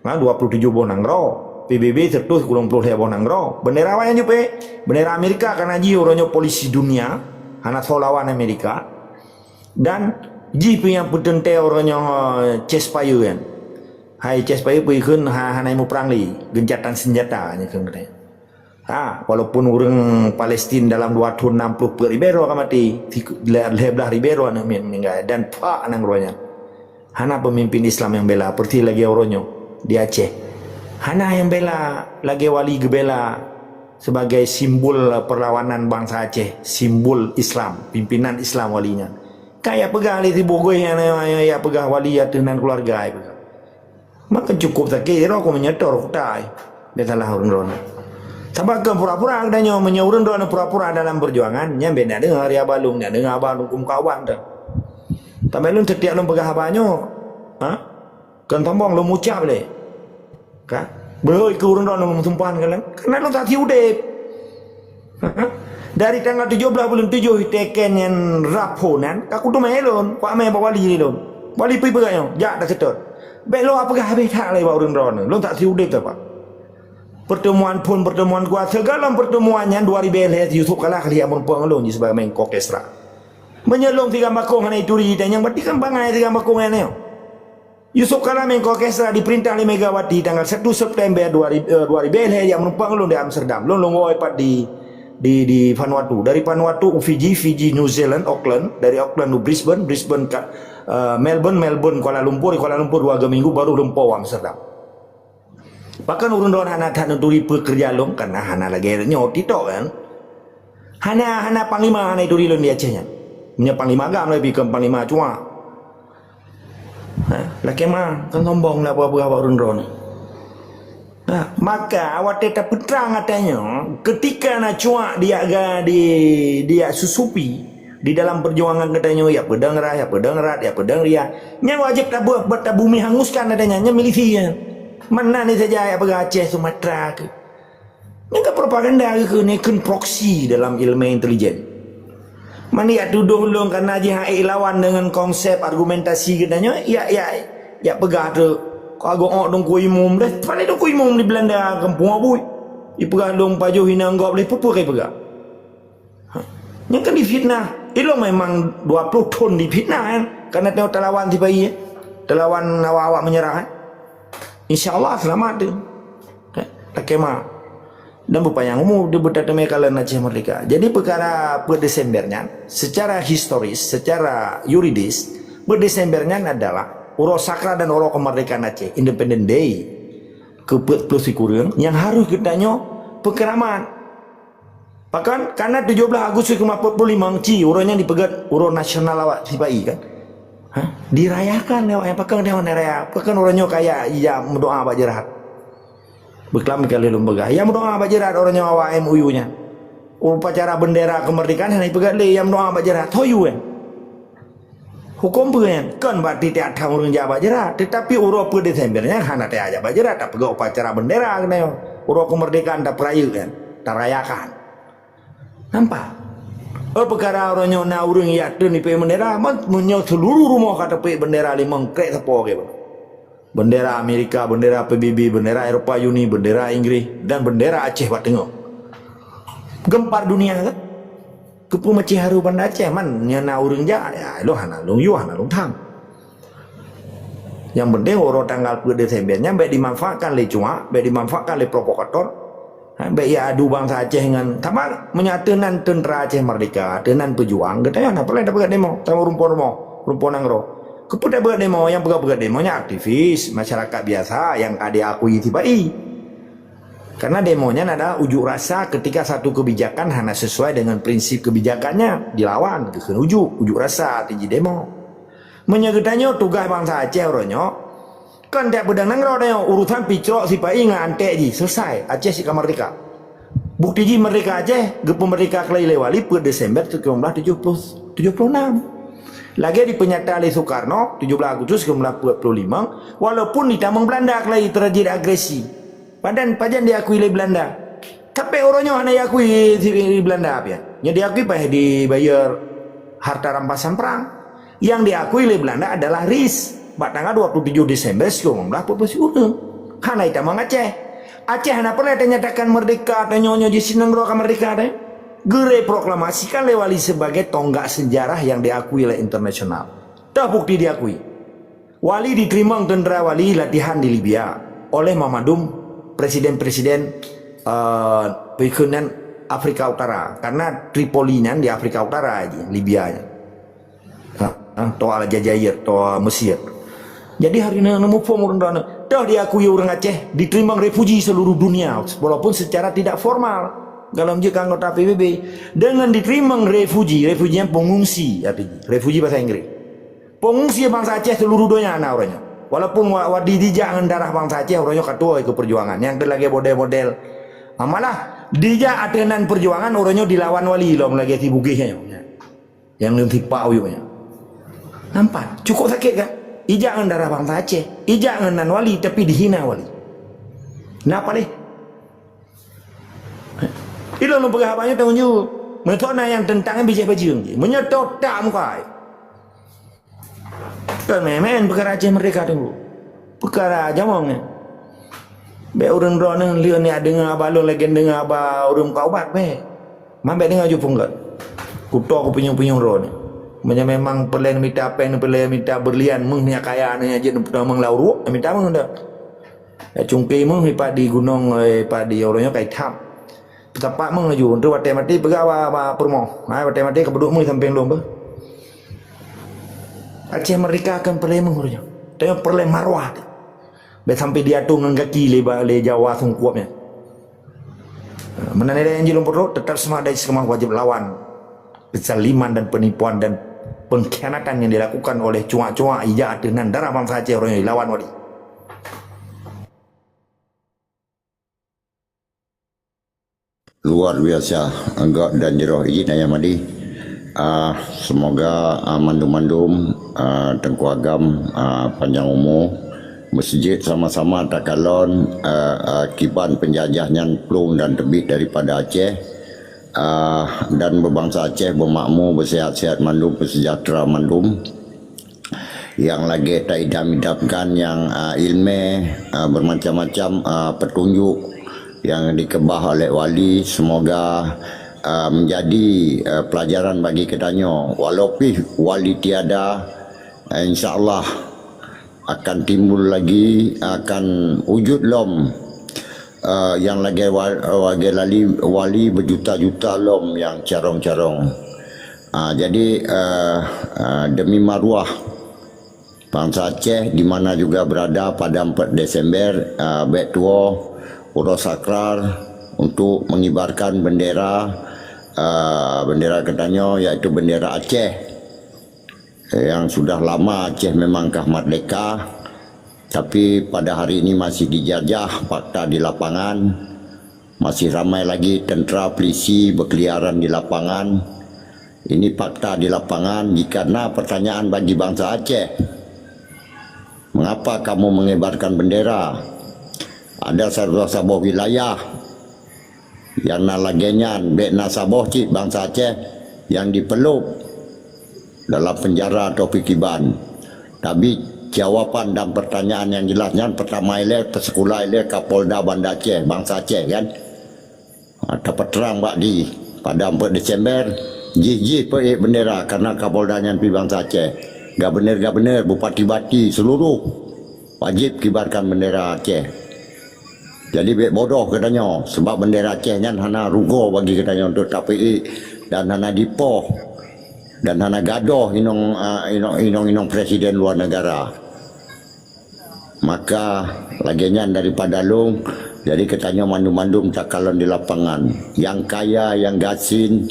na dua puluh tujoh boh nanggroe, P B B seratus kurang puluh lhée boh nanggroe. Beundera awak nyang jipeuék, beundera Amerika karena jih uroe nyoe polisi dunia, hana soe lawan Amerika. Dan jih pih nyang peuteuntée uroe nyoe, eh, ceasefire kan. Hai ceasefire pih kheun ha-, hana muprang lé, gencatan senjata nyan kheun katanya. Ha, walaupun ureuëng Palestin dalam dua thon enam puluh peuet ribée droe ka maté, lhée blah ribée droe aneuëk miet meuninggai dan pak nanggroe nyan. Hana peumimpin Islam nyang bela, peureuti lagée uroe nyoe di Aceh. Hana nyang bela lagée Wali geubela sebagai simbol perlawanan bansa Aceh, simbol Islam, pimpinan Islam Wali nyan. Ka jak peugah lé siboh goe nyang, nyang, nyang jak peugah Wali ateueh nan keuluwarga, jak peugah. Maka cukup sakét, roh ku meunyoe tor kutai. Biasalah ureuëng droeneuh. Sabab kon pura-pura geutanyoe, meunyoe ureuëng droeneuh pura-pura dalam peujuangan, nyan bèk na deungoe ari haba lôn, na deungoe haba lôn keu muka awak teuh. Tapi lôn setiap lôn peugah haba nyoe, ha? Kon sombong lôn ucab lé. Ka? Beuhôi keu ureuëng droeneuh lôn meusumpah keu lôn. Karena lôn saksi udeb. Dari tanggal tujoh blaih buleuen tujoh teken nyan rab phon nyan, ka kuteumé lôn, kuamé bak Wali lé lôn. Wali pih peugah nyoe, jak taseutôt. Bèk lôn peugah habéh that lé bak ureuëng droeneuh, lôn saksi udeb teuma. Pertemuan phon, pertemuan kuasa, galom pertemuan nyan dua ribèe lhèe Yusuf Kala ka lheueh meurumpok ngon lôn jih sibagai Menko Kesra. Meunyoe lôn Tigam Bakong hana ituri tanyong, berarti kan bangai Tigam Bakong nyan nyoe. Yusuf Kala Menko Kesra diperintah lé Megawati tanggal satu September dua ribu, eh, dua ribèe lhèe jak meurumpok ngon lôn di Amsterdam. Lôn, lôn woe pat di, di, di Vanuatu. Dari Vanuatu u Fiji, Fiji New Zealand, Auckland. Dari Auckland u Brisbane, Brisbane ka, eh, Melbourne, Melbourne Kuala Lumpur, di Kuala Lumpur dua minggu baru rumpok u Amsterdam. Pakon ureuëng droeneuh hana that neuturi peue keureuja lôn, karena hana lagèe nyoe TikTok kan. Hana, hana panglima, hana ituri lôn di Aceh nyan. Meunyoe panglima agam lé, bikon panglima cuak. Ha, lakée ma, kan sombong lah peugah-peugah bak ureuëng droeneuh. Ha, maka awak teuh tapeutrang ata nyoe, ketika na cuak diak ga-, di, diak susupi di dalam perjuangan geutanyoe, ya peudong rah, ya peudong rat, ya peudong riah. Nyan wajéb tabuet, buet tabumi hanguskan ata nyan, nyan milisi nyan. Mana ni saja ya peugah Aceh, Sumatera ke. Nyan ka propaganda keuh, nyan kheun proksi dalam ilmu intelijen. Mani ya tudoh lôn kana jih hai lawan dengan konsep argumentasi geutanyoe, ya, ya, ya peugah tu. Ka geuok dong ku imum deh, pane dong ku imum di Belanda kampung abui. Ipeugah lôn pajoh inong gob leh peue-peue kai peugah. Ha. Nyan kan difitnah. Ilong memang dua puluh thon difitnah kan. Karena tengok talawan sipai, talawan awak-awak menyerah kan. Insya Allah selamat tu. Kan? Lakée ma. Dan beupanyang umu di buta teumé kalon Aceh Merdeka. Jadi peukara peuet Desember nyan, secara historis, secara yuridis, peuet Desember nyan adalah uroe sakral dan uroe kemerdekaan Aceh, Independent Day. Keu peuet ploh sikureueng nyang harus geutanyoe peukeramat. Pakon? Karena tujoh blaih Agustus keu lima puluh lima ci uroe nyan dipeugét uroe nasional awak sipai kan. Ha? Dirayakan lé awak nyan, pakon dia hana raya? Pakon uroe nyoe kaya ya meudoa bak jeurat? Beuklam kali lôn peugah. Ya meudoa bak jeurat uroe nyoe awak M O U nyan. Upacara bendera kemerdekaan hana ipeugét lé ya meudoa bak jeurat. Ho yue. Huköm peue nyan? Kon berarti tiap-tiap ureuëng jak bak jeurat. Tetapi uroe peuet Desember nyan hana tajak bak jeurat, tapeugét upacara bendera keunoe. Uroe kemerdekaan tapeurayeuk nyan, tarayakan. Nampak? Oh, peukara uroe nyoe na ureuëng jak treun ipeuék bendera, meunyoe seluruh rumoh ka tapeuék bendera limong krek sapo ke. Bendera Amerika, bendera P B B, bendera Eropa Uni, bendera Inggris, dan bendera Aceh bak teungoh. Geumpar dunia kan? Keupeue meucih haru Banda Aceh man nyang na ureuëng jak, ya, lôn hana lôn yue, hana lôn tham. Yang penting uroe tanggal peuet Desember nyan bék dimanfaatkan lé cuak, bék dimanfaatkan lé provokator. Ha, bék ya adu bansa Aceh ngon, sama meunyoe ateueh nan teuntra Aceh Merdeka, ateueh nan peujuang, geutanyoe hana peureulée tapeugét demo, sama rumpon rumoh, rumpon nanggroe. Keupeue tapeugét demo, nyang peugah-peugét demo nyan aktivis, masyarakat biasa nyang ka diakui sipai. Karena demo nyan adalah ujuk rasa ketika satu kebijakan hana sesuai dengan prinsip kebijakannya, dilawan, geukheun ujuk, ujuk rasa, arti jih demo. Meunyoe geutanyoe tugaih bansa Aceh uroe nyoe, kon tiep beudang nanggroe tanyoe, urusan picrok sipai ngon antek jih, selesai, Aceh sika merdeka. Bukti jih merdeka Aceh, geupeumeurdeka keulai lé Wali peuet Desember sikureueng blaih tujoh ploh, tujoh ploh nam. Lagée dipeunyata lé Soekarno, tujoh blaih Agustus sikureueng blaih peuet ploh limong, walaupun ditamong Belanda keulai teurjadi agresi. Padan pajan diakui lé Belanda. Tapi uroe nyoe hana diakui di Belanda pian. Nyang diakui paih dibayar harta rampasan perang. Yang diakui lé Belanda adalah RIS bak tanggal dua puluh tujuh Desember sikureueng blaih peuet ploh sikureueng. Hana itamong Aceh. Aceh hana pernah dinyatakan merdeka atau nyoe-nyoe jih sineueng droe ka merdeka deh. Geureproklamasikan lé Wali sebagai tonggak sejarah yang diakui oleh internasional. Toh bukti diakui. Wali diteurimong teuntra Wali latihan di Libya oleh Mamadum, presiden-presiden, eh, peukeunan Afrika Utara. Karena Tripoli nyan di Afrika Utara jih, Libya nyan. Ha, ha, toh Aljazair, toh Mesir. Jadi hari nyoe muphom ureuëng droeneuh. Toh diakui ureuëng Aceh, diteurimong refuji seluruh dunia, walaupun secara tidak formal. Kalau jeuet anggota P B B, dengan diteurimong refuji, refuji nyan pengungsi, artinya. Refuji bahasa Inggris. Pengungsi bansa Aceh seluruh donya na uroe nyoe. Walaupun wa-, wa-, di-, dijak ngon darah bansa Aceh uroe nyoe ka tuwoe keu perjuangan. Nyang keu lagée model-model. Ah, malah dijak ateueh nan perjuangan uroe nyoe dilawan Wali lom lagée si Bugis nyoe. Nyang leuem sipak uyuek nyoe. Nampak? Cukup sakét kan? Ijak ngon darah bansa Aceh. Ijak ngon nan Wali tapi dihina Wali. Napa leh? Ilôn lôn peugah haba nyoe tanggong jaweueb. Meunyoe na nyang teuntang bijéh bajeueng jih. Meunyoe toh tak muka ai. Kon meuén-meuén peukara Aceh Merdeka tu. Peukara jamong nyan. Bék ureuëng droeneuh lheueh nyak deungoe haba lôn lagée deungoe haba ureuëng muka ubat bék. Man bék deungoe ju peunggot. Kuto kupinyueng-pinyueng droeneuh. Meunyoe memang peureulée mita péng, peureulée mita beurlian, meuh nyak kaya nyak jeuet neupeutamong lam uruek, mita meuh dah. Ya, cungke meuh ipat di gunong, eh, ipat di uroe nyoe ka itam. Peusapat meuh laju, untuk watée maté peugah bak, bak peurumoh. Ha, watée maté ka peuduek meuh di sampéng lôn beuh. Aceh Merdeka kon peureulée meuh uroe nyoe. Tapi peureulée maruah. Bék sampai diatong ngon gaki lé ba-, lé Jawa sungkup nyan. Meunan ilée nyang jeuet lôn peutrok, teutap seumangat dan istiqamah wajéb lawan kezaliman dan penipuan dan pengkhianatan nyang dilakukan oleh cuak-cuak ija ateueh nan darah bansa Aceh uroe nyoe dilawan wali. Luar biasa, anggok dan jroh izin Ayah Madi. Ah, semoga, ah, mandum-mandum, ah, Teungku Agam, ah, panjang umu, beusijeuet sama-sama takalon, ah, ah, kiban penjajah nyan plueng dan teubiet daripada Aceh, ah, dan beubansa Aceh beumakmu, beusehat-sehat mandum, beusejahtera mandum. Nyang lagée taidam-idamkan nyang, a, ileumé, a, bermacam-macam, a, petunjuk nyang dikeubah oleh wali, semoga, a, menjadi, a, pelajaran bagi geutanyoe. Walau pih wali tiada, a, insya Allah akan timbul lagi, akan wujud lom, a, nyang lagée wa-, lagée lali wali beujuta-juta lom nyang carông-carông. Ah, jadi, eh, eh, demi maruah bansa Aceh di mana juga berada, pada empat Desember, eh, bék tuwoe uroe sakral untuk mengibarkan bendera, eh, bendera geutanyoe, yaitu bendera Aceh. Yang sudah lama Aceh memang ka merdeka, tapi pada hari ini masih dijajah fakta di lapangan. Masih ramai lagi tentera polisi berkeliaran di lapangan. Ini fakta di lapangan. Jika na pertanyaan bagi bansa Aceh, mengapa kamu mengibarkan bendera? Ada saboh-saboh wilayah nyang na lagée nyan, bék na saboh cit bansa Aceh nyang dipeulob dalam penjara atau pikiban. Tapi jawaban dan pertanyaan yang jelas nyan, pertama ilée, peuseukula ilée Kapolda Banda Aceh, bansa Aceh kan. Ha, tapeutrang bak di pada empat Desember, jih-jih peuék bendera karena Kapolda nyan pi bansa Aceh. Gubernur-gubernur, bupati-bupati seluruh wajib kibarkan bendera Aceh. Jadi bék bodoh geutanyoe, sebab bendera Aceh nyan hana rugoe bagi geutanyoe untuk tapeuék dan hana dipoh dan hana gadôh inong, ah, inong, inong-inong presiden luar negara. Maka lagée nyan daripada lôn, jadi geutanyoe mandum-mandum takalon di lapangan. Nyang kaya, nyang gasien,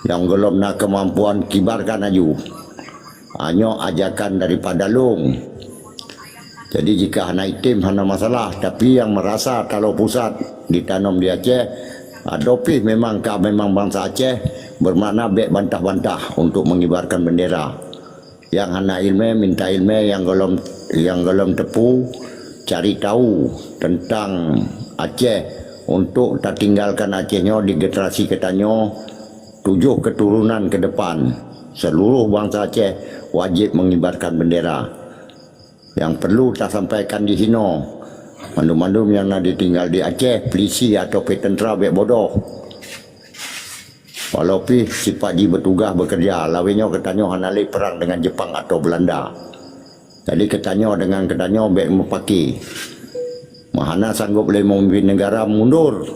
nyang gohlom na keumampuan, kibarkan aju. Nyoe ajakan daripada lôn. Jadi jika hana item hana masalah, tapi nyang meurasa taloe pusat ditanom di Aceh, adoe pih memang ka memang bansa Aceh, bermakna bék bantah-bantah untuk mengibarkan bendera. Nyang hana ileumé, minta ileumé, nyang gohlom, nyang gohlom teupeue, cari tahu tentang Aceh untuk tatinggalkan Aceh nyoe di generasi geutanyoe tujoh keturunan ke depan. Seluruh bansa Aceh wajib mengibarkan bendera. Nyang perlu tasampaikan di sinoe, mandum-mandum nyang na ditinggal di Aceh, polisi atau pih tentera bék bodoh. Walau pih sipat jih beutugaih beukeureuja, lawét nyoe geutanyoe hana lé peurang deungon Jeupang atau Beulanda. Jadi geutanyoe deungon geutanyoe bék meupaké. Meuhana sanggob lé meumimpin neugara mundur.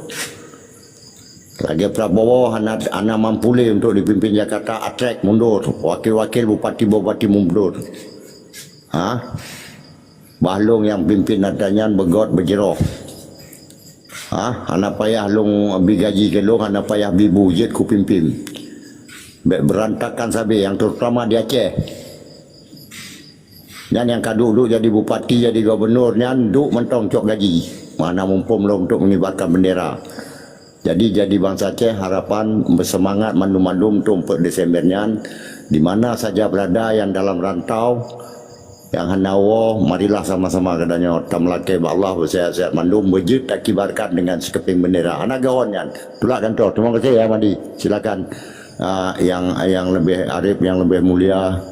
Lagée Prabowo hana, hana mampu lé untuk dipimpin Jakarta, atrek mundur. Wakil-wakil bupati-bupati mundur. Ha? Bah lôn nyang pimpin atra nyan beugöt beujroh. Ha? Hana payah lôn bi gaji keu lôn, hana payah bi bu jeuet kupimpin. Bék beurantakan sabe, nyang terutama di Aceh. Nyan nyang ka duek-duek jadi bupati, jadi gubernur nyan duek mantong cok gaji. Mana mumpom lom untuk mengibarkan bendera. Jadi, jadi bansa Aceh harapan beuseumangat mandum-mandum untuk empat Desember nyan, di mana saja berada yang dalam rantau, nyang hana woe, marilah sama-sama geutanyoe tameulakée bak Allah beusehat-sehat mandum, beujeuet takibarkan dengan sekeping bendera. Hana gawon nyan. Tulak kantor. Terima kasih ya Madi. Silakan, ah, yang, yang lebih arif, yang lebih mulia,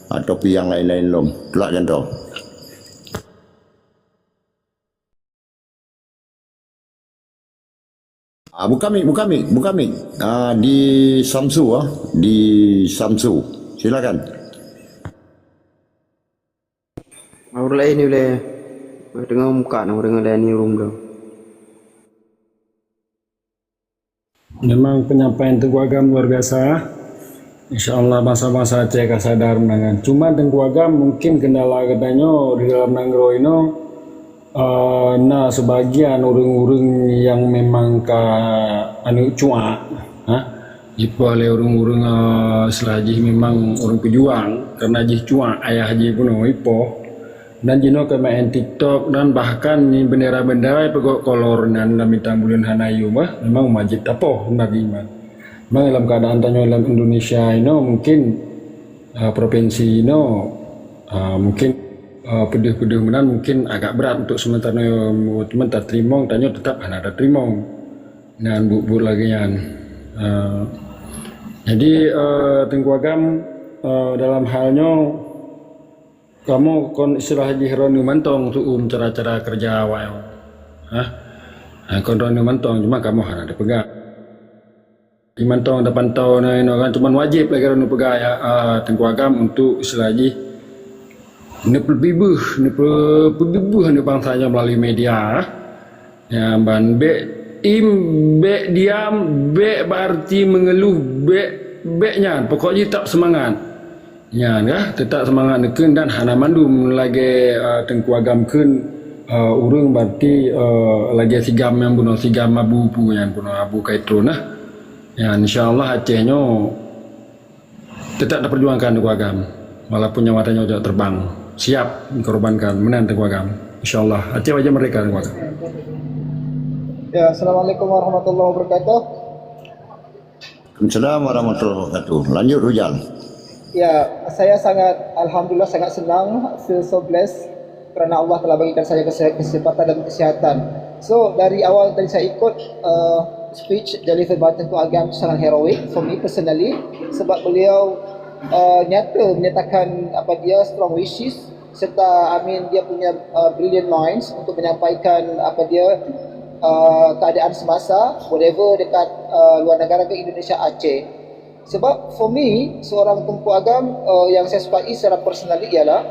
atau pi yang lain-lain lom. Tulak kantor. Ah, buka mik, buka mik, buka mik. Ah, di Samsu, ah, di Samsu. Silakan. Ureueng laén ulée teungoh muka na ureueng laén ni rum tu. Memang penyampaian Teungku Agam luar biasa. Insya Allah bansa-bansa Aceh ka sadar menangan. Cuma Teungku Agam mungkin kendala geutanyoe di dalam nanggroe inoe Eh, na sebagian ureuëng-ureuëng nyang memang ka aneuk cuak, ha? Jipoh lé ureuëng-ureuëng, eh, istilah jih memang ureuëng pejuang, karena jih cuak ayah jih bunoe jipoh. Dan jinoe ka main TikTok dan bahkan ni bendera-bendera peugot kolor nan lam bintang buleuen hana yum, eh, memang wajib tapoh, benar iman. Memang dalam keadaan tanyoe dalam Indonesia inoe mungkin, eh, provinsi inoe, eh, mungkin, eh, peudeuh-peudeuh meunan mungkin agak berat untuk sementara, sementara teurimong, tanyoe tetap hana ada teurimong. Nyan buet-buet lagée nyan. Eh, jadi, eh, Teungku Agam, eh, dalam hal nyoe, kamoe kon istilah jih droeneuh mantong tuum cara-cara kerja awak nyoe. Hah? Ha, kon droeneuh mantong, cuma kamoe hana dipeugah. Di mantong tapantau na inoe kan, cuman wajib lagée droeneuh peugah ya, ah, Teungku Agam untuk istilah jih neupeubibeuh, neupeubibeuh aneuk bansa nyoe melalui media. Ya, ban bék im, bék diam, bék berarti mengeluh, bék, bék nyan. Pokok jih tetap semangat. Nyan kah, tetap semangat neukheun dan hana mandum lagée, eh, Teungku Agam kheun, eh, ureuëng berarti, eh, lagée sigam nyang bunoe, sigam abu pu nyan bunoe, abu kaitron nah. Nyan, insya Allah Aceh nyoe tetap taperjuangkan Teungku Agam. Walaupun nyawa tanyoe jok terbang, siap dikorbankan meunan Teungku Agam. Insya Allah, Aceh wajah merdeka Teungku Agam. Ya, Assalamualaikum warahmatullahi wabarakatuh. Assalamualaikum warahmatullahi wabarakatuh. Lanjut, Ujal. Ya, saya sangat, alhamdulillah, sangat senang, feel so blessed kerana Allah telah bagikan saya kese-, kesempatan dan kesihatan. So, dari awal tadi saya ikut, uh, speech Jalil Firman Teungku Agam sangat heroik for me personally, sebab beliau, uh, nyata menyatakan apa dia strong wishes serta, I mean, dia punya, uh, brilliant minds untuk menyampaikan apa dia, uh, keadaan semasa, whatever dekat, uh, luar negara ke Indonesia, Aceh. Sebab for me, seorang Teungku Agam, uh, yang saya sukai secara personally ialah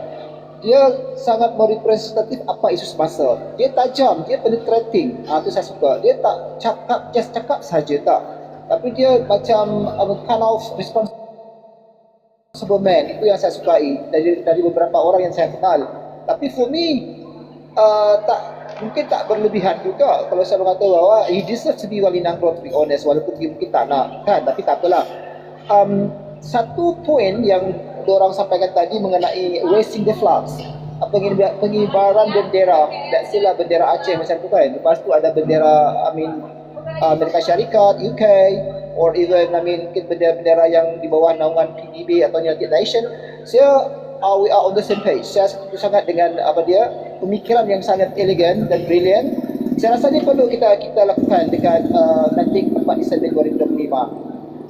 dia sangat merepresentatif apa isu semasa. Dia tajam, dia penetrating. Ah, tu saya suka. Dia tak cakap, just cakap saja tak. Tapi dia macam, uh, kind of responsible man. Itu yang saya sukai dari, dari beberapa orang yang saya kenal. Tapi for me, uh, tak, mungkin tak berlebihan juga kalau saya mengatakan bahwa he deserves to be Wali Nanggroe, to be honest, walaupun dia mungkin tak nak, kan, tapi tak apalah. Um, satu poin yang orang sampaikan tadi mengenai raising the flags, uh, pengiba-, pengibaran bendera, let's say lah bendera Aceh macam tu kan, lepas tu ada bendera, I mean, uh, Amerika Syarikat, U K, or even, I mean, mungkin bendera-bendera yang di bawah naungan P D B atau United Nation, saya, uh, we are on the same page. Saya setuju sangat dengan apa dia, pemikiran yang sangat elegan dan brilliant. Saya rasa ni perlu kita, kita lakukan dengan, uh, nanti empat Disember dua ribu dua puluh lima.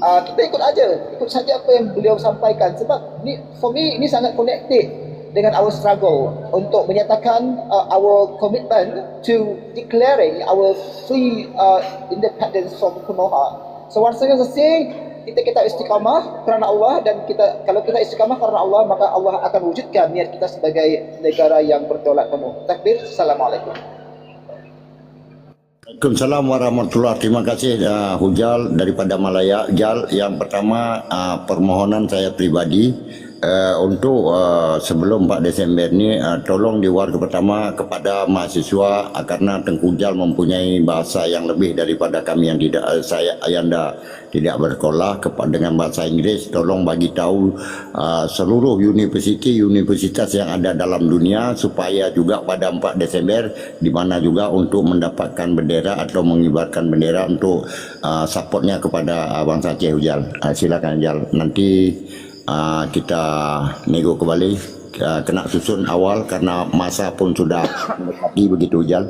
Uh, kita ikut aja, ikut saja apa yang beliau sampaikan. Sebab ni, for me, ini sangat connected dengan our struggle untuk menyatakan, uh, our commitment to declaring our free, uh, independence from Konoha. So once again, saya say, kita, kita istiqamah kerana Allah, dan kita, kalau kita istiqamah kerana Allah, maka Allah akan wujudkan niat kita sebagai negara yang berdaulat penuh. Takbir, Assalamualaikum. Waalaikumsalam warahmatullahi. Terima kasih, uh, Hujal daripada Malaya. Jal, yang pertama, uh, permohonan saya pribadi, uh, untuk, uh, sebelum empat Desember ni, uh, tolong di warga pertama kepada mahasiswa, uh, karena Teungku Jal mempunyai bahasa yang lebih daripada kami yang tidak, uh, saya, Ayanda tidak bersekolah, kepa-, dengan bahasa Inggris, tolong bagi tahu, uh, seluruh universiti, universitas yang ada dalam dunia supaya juga pada empat Desember di mana juga untuk mendapatkan bendera atau mengibarkan bendera untuk, uh, supportnya kepada, uh, bangsa Aceh, Ujal. Uh, silakan, Ujal. Nanti, uh, kita nego kembali, uh, kena susun awal karena masa pun sudah mendekati begitu, Ujal.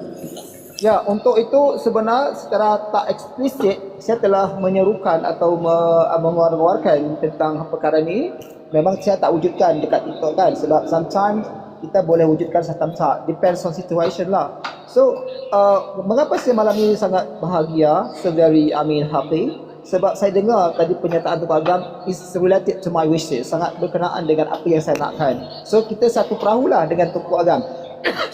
Ya, untuk itu sebenar secara tak eksplisit saya telah menyerukan atau me-, mengeluarkan tentang perkara ni. Memang saya tak wujudkan dekat TikTok kan, sebab sometimes kita boleh wujudkan sometimes tak, depends on situation lah. So, uh, mengapa saya malam ni sangat bahagia, so very, I mean, happy? Sebab saya dengar tadi pernyataan Teungku Agam is related to my wishes, sangat berkenaan dengan apa yang saya nakkan. So, kita satu perahu lah dengan Teungku Agam.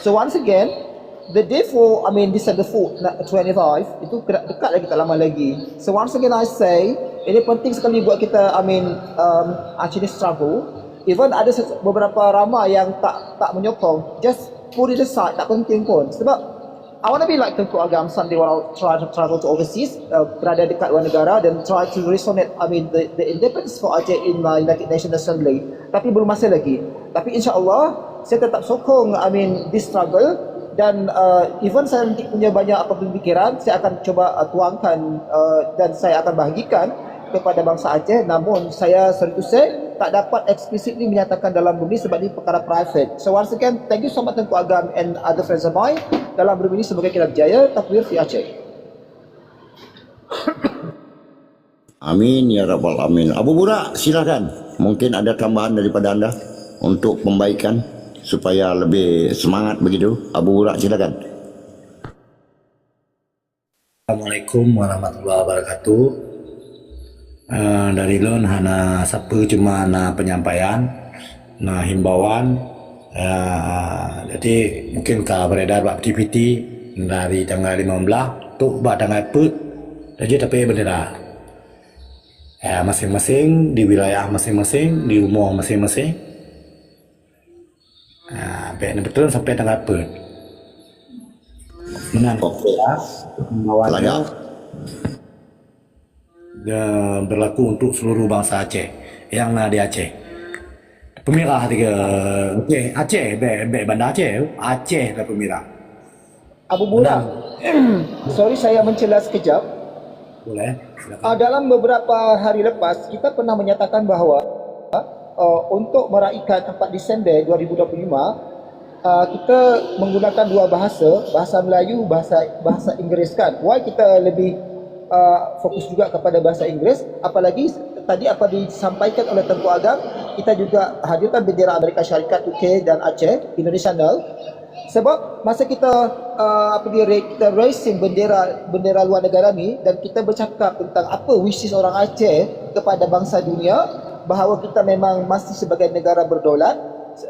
So, once again, the day for, I mean, December fourth, na-, twenty-five, itu kena dekat lagi, tak lama lagi. So, once again, I say, ini penting sekali buat kita, I mean, um, actually struggle. Even ada ses-, beberapa ramai yang tak, tak menyokong, just put it aside, tak penting pun. Sebab I want to be like Tengku Agam someday when I try to travel to overseas, uh, berada dekat luar negara dan try to resonate, I mean, the, the independence for Aceh in my United Nations Assembly. Tapi belum masa lagi. Tapi insya-Allah, saya tetap sokong, I mean, this struggle dan uh, even saya nanti punya banyak apa pemikiran, saya akan cuba uh, tuangkan uh, dan saya akan bahagikan kepada bangsa Aceh. Namun saya, sorry to say, tak dapat explicitly menyatakan dalam bumi sebab ini perkara private. So once again, thank you so much Tengku Agam and other friends of mine. Dalam bumi ini semoga kita berjaya. Takbir fi Aceh. Amin ya rabbal amin. Abu Burak, silakan. Mungkin ada tambahan daripada anda untuk pembaikan supaya lebih semangat begitu. Abu Burak, silakan. Assalamualaikum warahmatullahi wabarakatuh. Uh, dari lôn hana sapeue, cuma na penyampaian, na himbauan. Uh, jadi mungkin ka beredar bak piti-piti dari tanggal lima belas tu bak tanggal peuet, jadi tapi bendera. Uh, masing-masing di wilayah masing-masing, di rumah masing-masing. Ha, bèk neupeutrön sampai tanggai peuet. Meunan. Okey. Lagak. Dia berlaku untuk seluruh bangsa Aceh yang na di Aceh. Pemirah tiga, okey, Aceh, bèk, bèk Banda Aceh, Aceh dah pemirah. Abu Burak, sorry saya mencela sekejap. Boleh, silakan. Uh, dalam beberapa hari lepas, kita pernah menyatakan bahawa uh, untuk meraihkan empat Disember dua ribu dua puluh lima, uh, kita menggunakan dua bahasa, bahasa Melayu, bahasa bahasa Inggeris kan. Why kita lebih uh, fokus juga kepada bahasa Inggeris? Apalagi tadi apa disampaikan oleh Tengku Agam, kita juga hadirkan bendera Amerika Syarikat, U K dan Aceh, Indonesia nol. Sebab masa kita uh, apa dia kita raising bendera bendera luar negara ni dan kita bercakap tentang apa wishes orang Aceh kepada bangsa dunia bahawa kita memang masih sebagai negara berdaulat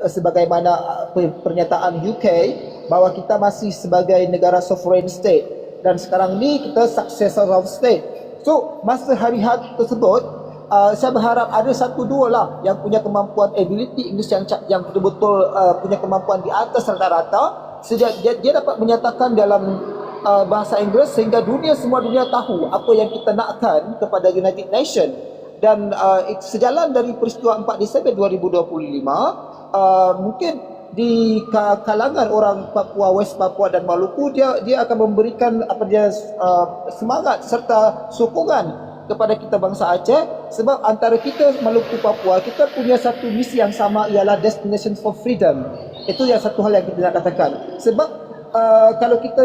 sebagaimana uh, pernyataan U K bahawa kita masih sebagai negara sovereign state dan sekarang ni kita successor of state. So masa hari-hari tersebut uh, saya berharap ada satu dua lah yang punya kemampuan ability English yang yang betul-betul uh, punya kemampuan di atas rata-rata sehingga dia, dia dapat menyatakan dalam uh, bahasa Inggris sehingga dunia semua dunia tahu apa yang kita nakkan kepada United Nation dan uh, sejalan dari peristiwa empat Disember dua ribu dua puluh lima uh, mungkin di kalangan orang Papua, West Papua dan Maluku dia dia akan memberikan apa dia uh, semangat serta sokongan kepada kita bangsa Aceh sebab antara kita Maluku Papua kita punya satu misi yang sama ialah destination for freedom. Itu yang satu hal yang kita nak katakan. Sebab uh, kalau kita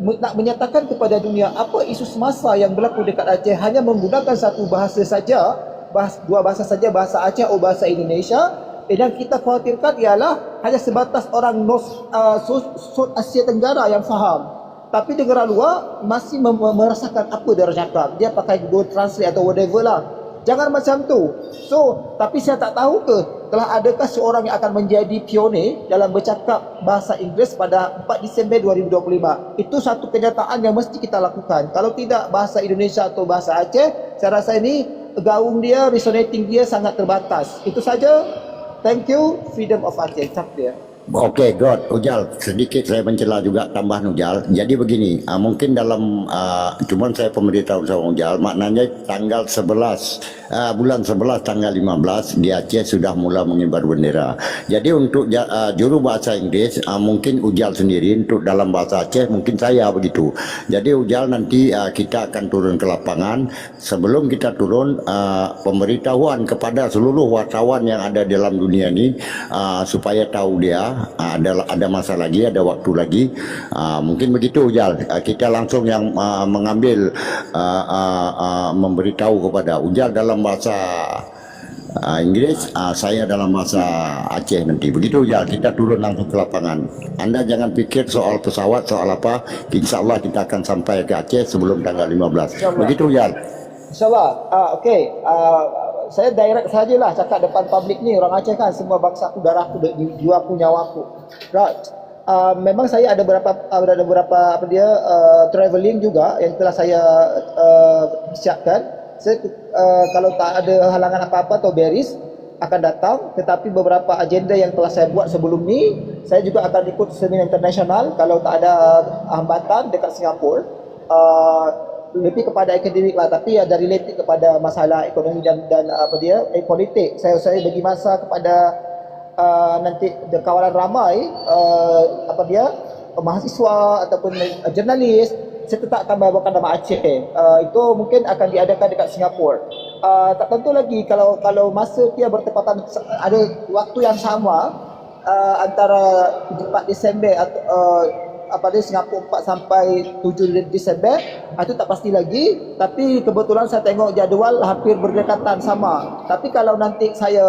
nak menyatakan kepada dunia apa isu semasa yang berlaku dekat Aceh hanya menggunakan satu bahasa saja, bahasa, dua bahasa saja, bahasa Aceh atau bahasa Indonesia, yang kita khawatirkan ialah hanya sebatas orang North uh, South Asia Tenggara yang faham. Tapi negara luar masih merasakan apa dia orang cakap. Dia pakai Google Translate atau whatever lah. Jangan macam tu. So, tapi saya tak tahu ke telah adakah seorang yang akan menjadi pioner dalam bercakap bahasa Inggris pada empat Disember dua ribu dua puluh lima. Itu satu kenyataan yang mesti kita lakukan. Kalau tidak bahasa Indonesia atau bahasa Aceh, saya rasa ini gaung dia, resonating dia sangat terbatas. Itu saja. Thank you, Freedom of Aceh. Takbir. Okey, good. Ujal, sedikit saya mencela juga tambahan Ujal. Jadi begini, uh, mungkin dalam, uh, cuman saya pemberitahu sama Ujal, maknanya tanggal sebelas, uh, bulan sebelas tanggal lima belas di Aceh sudah mula mengibar bendera. Jadi untuk uh, juru bahasa Inggris, uh, mungkin Ujal sendiri, untuk dalam bahasa Aceh mungkin saya begitu. Jadi Ujal nanti uh, kita akan turun ke lapangan. Sebelum kita turun, uh, pemberitahuan kepada seluruh wartawan yang ada dalam dunia ni uh, supaya tahu dia uh, ada ada masa lagi, ada waktu lagi. Uh, mungkin begitu Ujal. Uh, kita langsung yang uh, mengambil uh, uh, uh, memberitahu kepada Ujal dalam bahasa uh, Inggris, uh, saya dalam bahasa Aceh nanti. Begitu Ujal, kita turun langsung ke lapangan. Anda jangan pikir soal pesawat, soal apa. Insya Allah kita akan sampai ke Aceh sebelum tanggal lima belas. Begitu Ujal. InsyaAllah. Ah, okay. Ah, saya direct sajalah cakap depan publik ni. Orang Aceh kan semua bangsa aku, darah aku, jiwa aku, nyawa aku. Right. Uh, memang saya ada beberapa ada beberapa apa dia uh, traveling juga yang telah saya uh, siapkan. Saya uh, kalau tak ada halangan apa-apa atau beris akan datang, tetapi beberapa agenda yang telah saya buat sebelum ni Saya juga akan ikut seminar internasional kalau tak ada hambatan dekat Singapura. Uh, lebih kepada akademik lah, tapi ada related kepada masalah ekonomi dan, dan apa dia, eh, politik. Saya saya bagi masa kepada uh, nanti kawalan ramai, uh, apa dia, mahasiswa ataupun jurnalis, saya tetap akan bawakan nama Aceh. Uh, itu mungkin akan diadakan dekat Singapura. Uh, tak tentu lagi kalau kalau masa dia bertepatan ada waktu yang sama, uh, antara empat Disember atau uh, apa dia, Singapura empat sampai tujuh Disember, uh, itu tak pasti lagi, tapi kebetulan saya tengok jadual hampir berdekatan sama. Tapi kalau nanti saya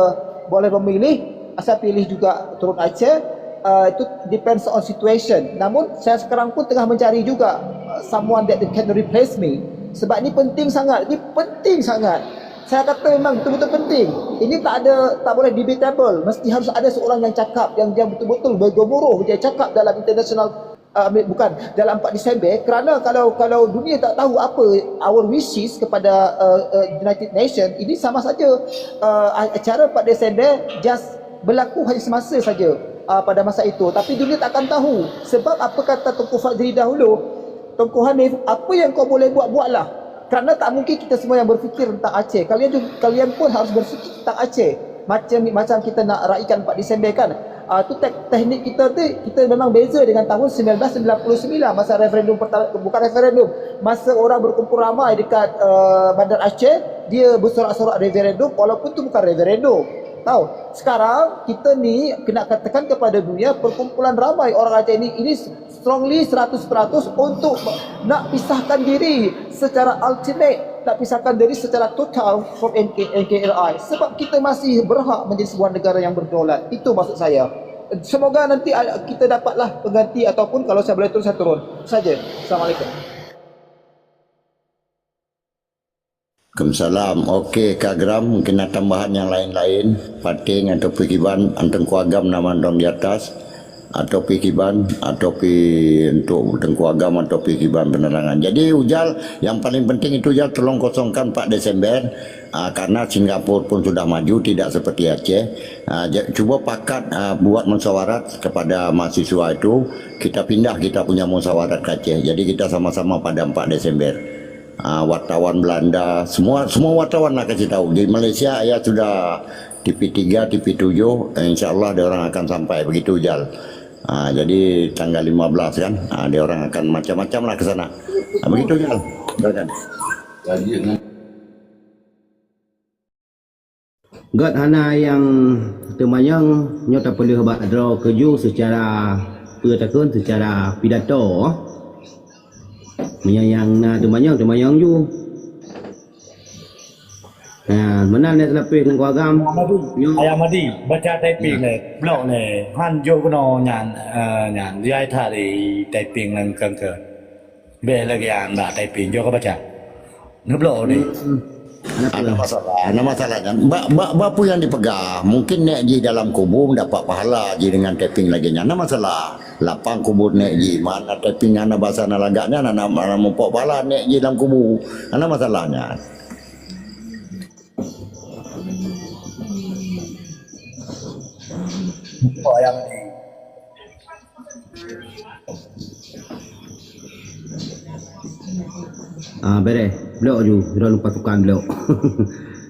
boleh memilih, saya pilih juga turun Aceh. Uh, itu depends on situation. Namun saya sekarang pun tengah mencari juga uh, someone that can replace me. Sebab ini penting sangat, ini penting sangat. Saya kata memang betul-betul penting. Ini tak ada, tak boleh debatable. Mesti harus ada seorang yang cakap, yang yang betul-betul bergemuruh, dia cakap dalam international, uh, bukan, dalam empat Disember. Kerana kalau kalau dunia tak tahu apa our wishes kepada uh, uh, United Nation, ini sama saja uh, acara empat Disember just berlaku hanya semasa saja uh, pada masa itu. Tapi dunia tak akan tahu sebab apa kata Tengku Fajri dahulu. Tengku Hanif, apa yang kau boleh buat, buatlah. Kerana tak mungkin kita semua yang berfikir tentang Aceh. Kalian juga, kalian pun harus berfikir tentang Aceh. Macam macam kita nak raikan empat Disember kan. Uh, tu tek, teknik kita tu, kita memang beza dengan tahun sembilan belas sembilan puluh sembilan masa referendum pertama, bukan referendum, masa orang berkumpul ramai dekat uh, Bandar Aceh, dia bersorak-sorak referendum walaupun tu bukan referendum. Tahu? Sekarang kita ni kena katakan kepada dunia, perkumpulan ramai orang Aceh ni, ini strongly seratus peratus untuk nak pisahkan diri secara ultimate, nak pisahkan diri secara total from N K, N K R I. Sebab kita masih berhak menjadi sebuah negara yang berdaulat. Itu maksud saya. Semoga nanti kita dapatlah pengganti ataupun kalau saya boleh turun, saya turun. Saja. Assalamualaikum. Waalaikumsalam. Okey, Kak Gram, mungkin ada tambahan yang lain-lain. Pating atau Pi Kiban, Tengku Agam nama dong di atas. Atau Pi Kiban, atau Pi untuk Tengku Agam atau Pi Kiban penerangan. Jadi Ujal, yang paling penting itu Ujal tolong kosongkan empat Desember. Ah, karena Singapura pun sudah maju, tidak seperti Aceh. Ah, ja- cuba pakat ah, buat musyawarat kepada mahasiswa itu. Kita pindah kita punya musyawarat ke Aceh. Jadi kita sama-sama pada empat Desember. Ah, wartawan Belanda, semua semua wartawan lah kasih tahu. Di Malaysia ya sudah T V tiga, T V tujuh, eh, insya Allah dia orang akan sampai begitu Jal. Ah, jadi tanggal lima belas kan, ah, dia orang akan macam-macam lah ke sana. Ah, begitu Jal. Silakan. Gét hana nyang teumanyong nyoe tapeuleueh bak droe keujeuh seucara peue takheun seucara pidato. Meunyoe nyang na teumanyong, teumanyong ju. Ha, meunan lé seulapeh Teungku Agam. Ayah Madi, ayah Madi, baca typing lé, blok lé. Han jok keunoe nyan, eh, nyan, jai that di typing ngon keungkeu. Beh lagèe nyan bak typing, jok ka baca. Neublok ni. Ada masalah, ada masalah kan. Bak bak bak peue nyang dipeugah, mungkin nek jih dalam kubu mendapat pahala jih dengan typing lagèe nyan. Ada masalah. Lapang kubu nek jih, mana typing hana basa na lagak nyan, hana hana muphom pahala nek jih dalam kubu. Ada masalahnya. Apa yang di Ah, bereh. Blok ju, droe lupa tukang blok.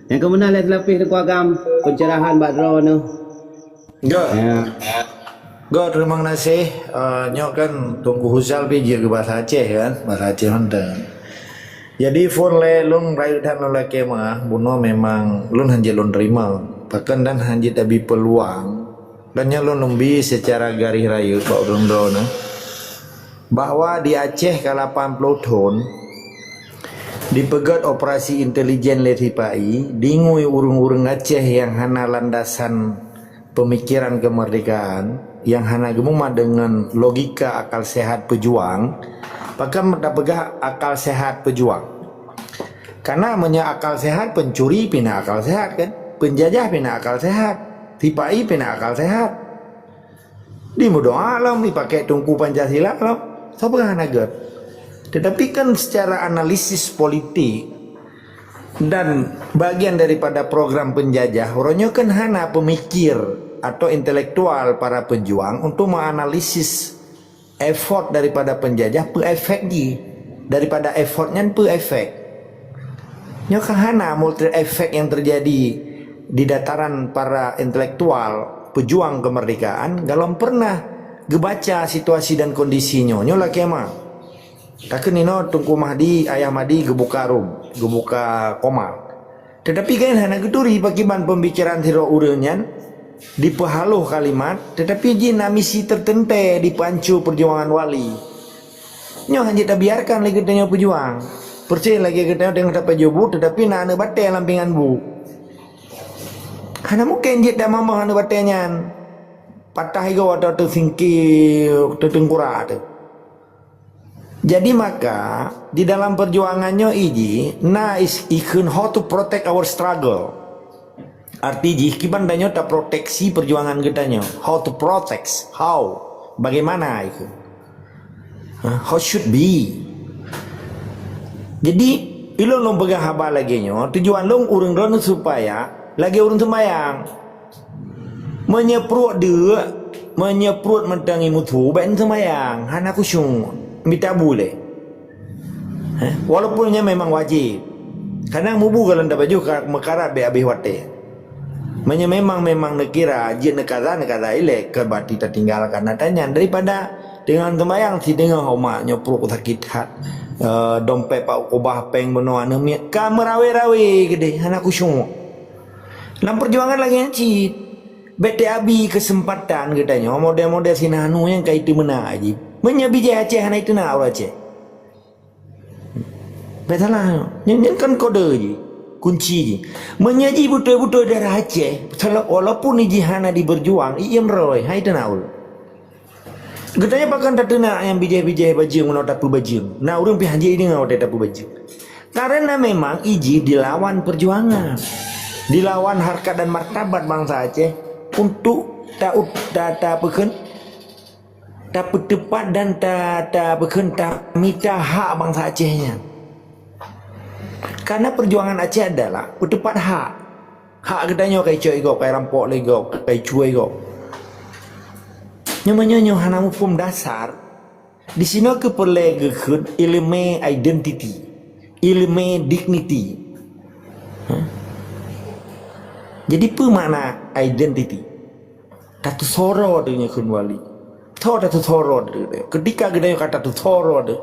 Nyang keumeunang lé seulapeh Teungku Agam, pencerahan bak droe nyoe. Gét. Ya. Gét, terima kasih. Uh, nyoe kan Teungku Huzal pi jeuet keu bahasa Aceh kan, bahasa Aceh mantong. Jadi phon lé lôn rayeuk that lôn lakèe meuah, bunoe memang lôn hanjeuet lôn terima. Pakon dan hanjeuet tabi peuluang. Dan nyoe lôn lôn bi seucara garéh rayeuk bak ureueng droeneuh, bahwa di Aceh ka lapan ploh thon dipeugét operasi intelijen lé sipa-i, dingui ureueng-ureueng Aceh nyang hana landasan peumikiran keumeurdekaan, nyang hana geumumat deungon logika akal sehat peujuang, pakon tapeugah akal sehat peujuang. Karena meunyoe akal sehat, pencuri pih na akal sehat kan? Penjajah pih na akal sehat. Sipa-i pih na akal sehat. Di meudoa lom, di pakai tungku Pancasila lom. Sapeue hana gét. Tetapi kan secara analisis politik dan bagian daripada program penjajah, uroe nyoe kan hana pemikir atau intelektual para pejuang untuk menganalisis effort daripada penjajah, peu efek jih, daripada effort nyan peu efek. Nyoe kan hana multi efek yang terjadi di dataran para intelektual pejuang kemerdekaan galom pernah geubaca situasi dan kondisi nyoe. Nyoe lakée ma. Takheun inoe Teungku Mahdi, Ayah Mahdi geubuka rum, geubuka koma. Tetapi kan hana geuturi pakiban pembicaraan sidroe ureuëng nyan dipeuhaloh kalimat, tetapi jih na misi tertentu dipeuanco perjuangan wali. Nyoe hana tabiarkan lé geutanyoe pejuang. Persis lagée geutanyoe teungoh tapajoh bu, tetapi na aneuëk batée lam pingan bu. Hana mungken jeuet tamamah aneuëk batée nyan patah igoe atau teusingki teutengkura teuh. Jadi maka di dalam perjuangan nyoe iji na is ikheun how to protect our struggle. Arti jih kiban tanyoe taproteksi perjuangan geutanyoe. How to protect? How? Bagaimana itu? Ha? How should be? Jadi ilôn lôn peugah haba lagée nyoe, tujuan lôn ureuëng droeneueh supaya lagée ureuëng sembahyang. Meunyoe pruet deuk, meunyoe pruet mantong imusu, bék seumayang, hana khusyuk, mita bu lé. Heh, walaupun nyan memang wajéb. Kadang mubu galon tapajoh ka meukarat bék habéh watée. Meunyoe memang, memang neukira jeuet neukaza, neukaza ilée, keu bati tatinggalkan ata nyan daripada teungoh seumayang si teungoh umat nyoe pruet sakét that, eh, dompet pak kubah péng bunoe aneuëk miet ka meurawe-rawe keudeh hana khusyuk. Lam perjuangan lagée nyan cit, bék teuabi keuseumpatan geutanyoe model-model si Nahnu nyang ka iteumeuna jih. Meunyoe bijéh Aceh hana iteuna ureuëng Aceh. Bék salah, nyan, nyan kan kode jih, kunci jih. Meunyoe jih beutôi-beutôi darah Aceh, walaupun jih hana diberjuang, iem roi, hai iteuna ureuëng. Geutanyoe pakon tateunak nyang bijéh-bijéh bajeueng meunoe tapeubajeueng. Na ureuëng pih hanjeuet deungoe watée tapeubajeueng. Karena memang iji dilawan perjuangan. Dilawan harkat dan martabat bansa Aceh untuk ta, ta, ta peukheun, tapeuteupat dan ta, ta peukheun, tamita hak bansa Aceh nyan. Karena perjuangan Aceh adalah peuteupat hak. Hak geutanyoe ka icok igob, ka irampok lé gob, ka icuwe gob. Nyoe meunyoe nyoe hana muphom dasar, disinoe keuh peureulée geukheun iéleumé identiti, iéleumé dignity. Hah? Jadi peue makna identiti? Tatusoe droe teuh nyoe kheun wali. Soe tatusoe droe teuh? Ketika geutanyoe ka tatusoe droe teuh,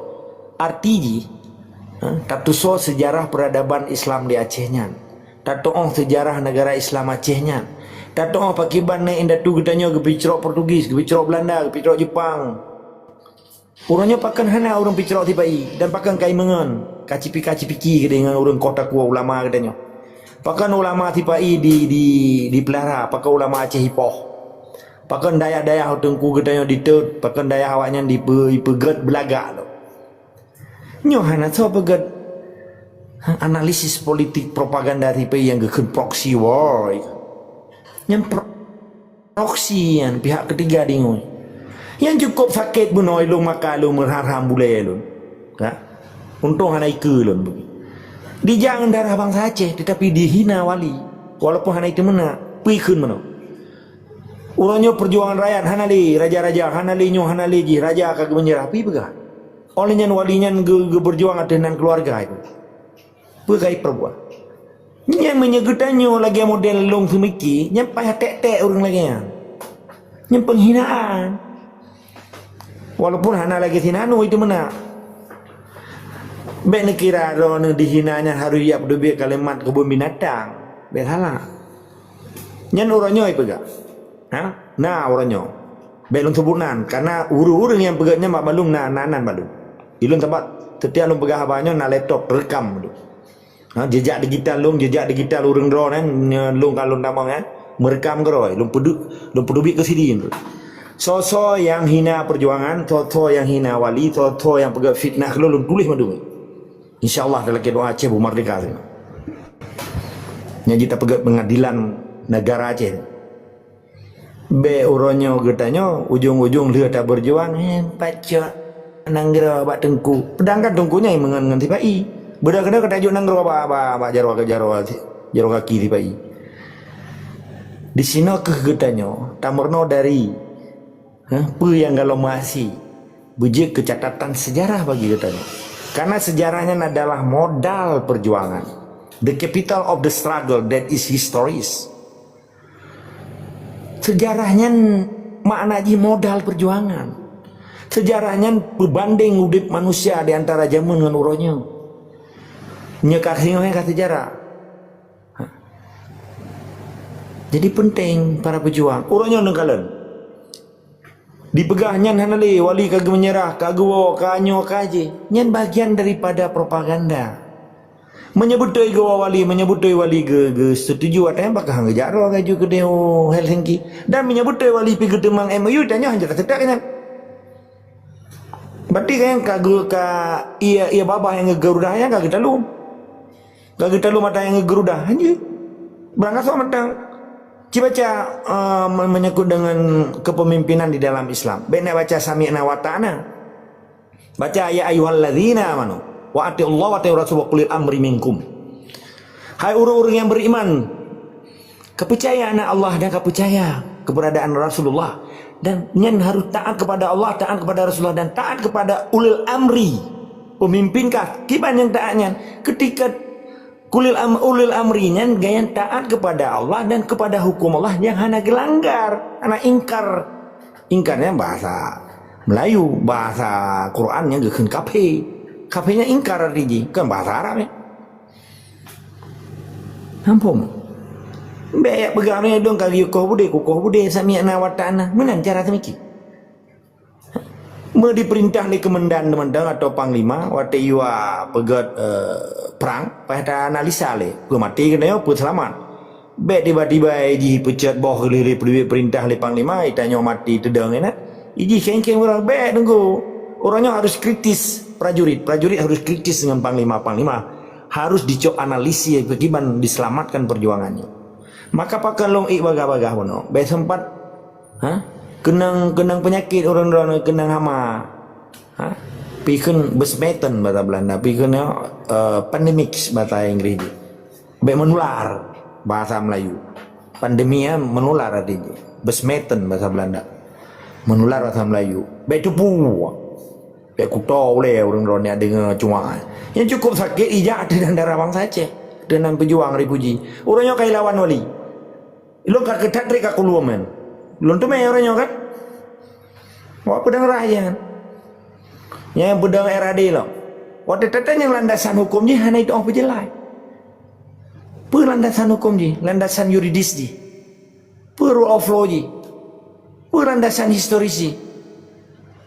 arti jih, ha, tatusoe sejarah peradaban Islam di Aceh nyan. Tatuoh sejarah negara Islam Aceh nyan. Tatuoh pakiban na indatu geutanyoe geupicrok Portugis, geupicrok Belanda, geupicrok Jepang. Uroe nyoe pakon hana ureuëng picrok sipa-i dan pakon kai meungon, kacipika-cipiki keudeh ngon ureuëng koh takue ulama geutanyoe. Pakon ulama sipa-i di, di, dipeulara, pakon ulama Aceh ipoh. Pakon dayah-dayah teungku geutanyoe ditot, pakon dayah awaknyan dipe, dipeugét beulagak lom. Nyoe hana soe peugét analisis politik propaganda sipa-i nyang geukheun proxy war. Nyan pro, proksi nyan pihak ketiga deungoe. Nyang cukup sakét bunoe lôn maka lôn meuhram-ham bulée lôn. Ha? Untông hana ikeue lôn. Dijak ngon darah bansa Aceh tetapi dihina wali. Walaupun hana iteumeunak, peue ikheun meunoe. Uroe nyoe perjuangan rakyat hana lé, raja-raja hana lé nyoe hana lé jih, raja ka geumeunyeurah, peue peugah. Oleh nyan wali nyan geu, geubeurjuang ateueh nan keuluwarga itu. Peue ka iperbuat? Nyan meunyoe geutanyoe lagée model lôn seumiki, nyan payah tek-tek ureuëng lagée nyan. Nyan penghinaan. Walaupun hana lagée si Nahnu iteumeunak. Bék neukira droeneueh dihina nyan harôh jak peuteubiet kalimat keubon binatang. Bék salah. Nyan uroe nyoe ipeugah. Ha? Na uroe nyoe. Bék lôn seubut nan, karena ureuëng-ureuëng nyang peugét nyan bak bandum na, na nan bandum. Ilôn sabab setiap lôn peugah haba nyoe na laptop teurekam bandum. Ha, jejak digital lôn, jejak digital ureuëng droe nyan, nyoe lôn ka lôn tamong nyan, meurekam keudroe, lôn peudu, lôn peuteubiet keu sidin. Soe-soe nyang hina perjuangan, soe-soe nyang hina wali, soe-soe nyang peugét fitnah keu lôn, lôn tuléh mandum. Insya Allah, talakée doa Aceh beumeurdeka. Nyan jih tapeugét pengadilan negara Aceh. Bék uroe nyoe geutanyoe, ujong-ujong lheueh tabeurjuang, eh, pacok nanggroe bak teungku. Peudangkan teungku nyan meungon ngon sipa-i. Beudôh keudroe ka tajok nanggroe bak, bak, bak jaroe, jaroe, jaroe kaki sipa-i. Disinoe keuh geutanyoe tameurunoe dari, eh, peue nyang galom meuasie, beujeuet keu catatan sejarah bagi geutanyoe. Karena sejarah nyan adalah modal perjuangan. The capital of the struggle, that is histories. Sejarah nyan makna jih modal perjuangan. Sejarah nyan peubandeng udeb manusia di antara jameun ngon uroe nyoe. Nyoe ka singoh ka sejarah. Jadi penting para pejuang. Uroe nyoe neukalon. Dipeugah nyan hana lé, wali ka geumeunyeurah, ka geuwoe, ka nyoe, ka jih. Nyan bagian daripada propaganda. Meunyoe beutôi geuwoe wali, meunyoe beutôi wali geu-, geusetuju, watée nyan bak han geujak droe laju keudeh u Helsinki. Dan meunyoe beutôi wali pi geuteumang M O U, tanyoe hana taseutôt nyan. Berarti kan ka geu-, ka ia, ia babah nyang geurudah nyan ka geutalom. Ka geutalom ata nyang geurudah, hanjeuet. Beurangkasoe mantong. Ci baca, eh, me-, menyangkut dengan kepemimpinan di dalam Islam. Bék nak baca sami'na wa ata'na. Baca, "Ya ayyuhalladzina amanu, wa ati'ullaha wa ati'ur rasul wa ulil amri minkum." Hai ureuëng-ureuëng nyang beriman, ka peucaya na Allah dan ka peucaya keberadaan Rasulullah. Dan nyan harus taat kepada Allah, taat kepada Rasulullah, dan taat kepada ulil amri, pemimpin kah. Kiban nyang taat nyan? Ketika ulil am-, ulil amri nyan gobnyan taat kepada Allah dan kepada hukum Allah nyang hana geulanggar, hana ingkar. Ingkar nyan bahasa Melayu, bahasa Quran nyang geukheun kafé. Kafé nyan ingkar arti jih, kon bahasa Arab nyan. Ampôn. Bék jak peugah, "Nyoe dong ka geuyue koh beudé, kukoh beudé, sami'na wa ata'na." Meunan cara teumiki. Meu dipeurintah lé keumandan teumantong atau panglima, watée yue peugét, eh, prang, payah ta-analisa lé, peue maté keunoe, peue seulamat. Bék tiba-tiba jih peucot boh lé, lé, lé peurintah lé panglima, itanyoe maté teudong, ya na? Ijih keng-keng ureuëng, bék teungku. Ureuëng nyoe harus kritis, prajurit. Prajurit harus kritis dengan panglima. Panglima harus dicok analisis kiban diselamatkan perjuangan nyoe. Maka pakon lôn ék bagah-bagah bunoe. Bék sempat, ha? Keunong, keunong peunyakét ureuëng droeneuh, keunong hama. Ha? Pi kheun besmeten bahasa Belanda, pi kheun, eh, pandemic bahasa Inggris jih. Bék menular bahasa Melayu. Pandemi, ya, menular arti jih. Besmeten bahasa Belanda. Menular bahasa Melayu. Bék teupeu. Bék kuto ulée ureuëng droeneuh deungoe cuma. Nyang cukup sakét ijak ateueh darah bansa Aceh. Deungon pejuang refuji. Ureuëng nyoe ka ilawan wali. Lôn ka keutat trek ka kulom nyan. Lôn teumé ureuëng nyoe kan? Wak peudeueng rah jih nyan. Nyang peudeueng R A D lom. Watée teuntang nyang landasan huköm jih hana jitu'oh peujeulaih. Peue landasan huköm jih? Landasan yuridis jih? Peue rule of law jih? Peue landasan historis jih?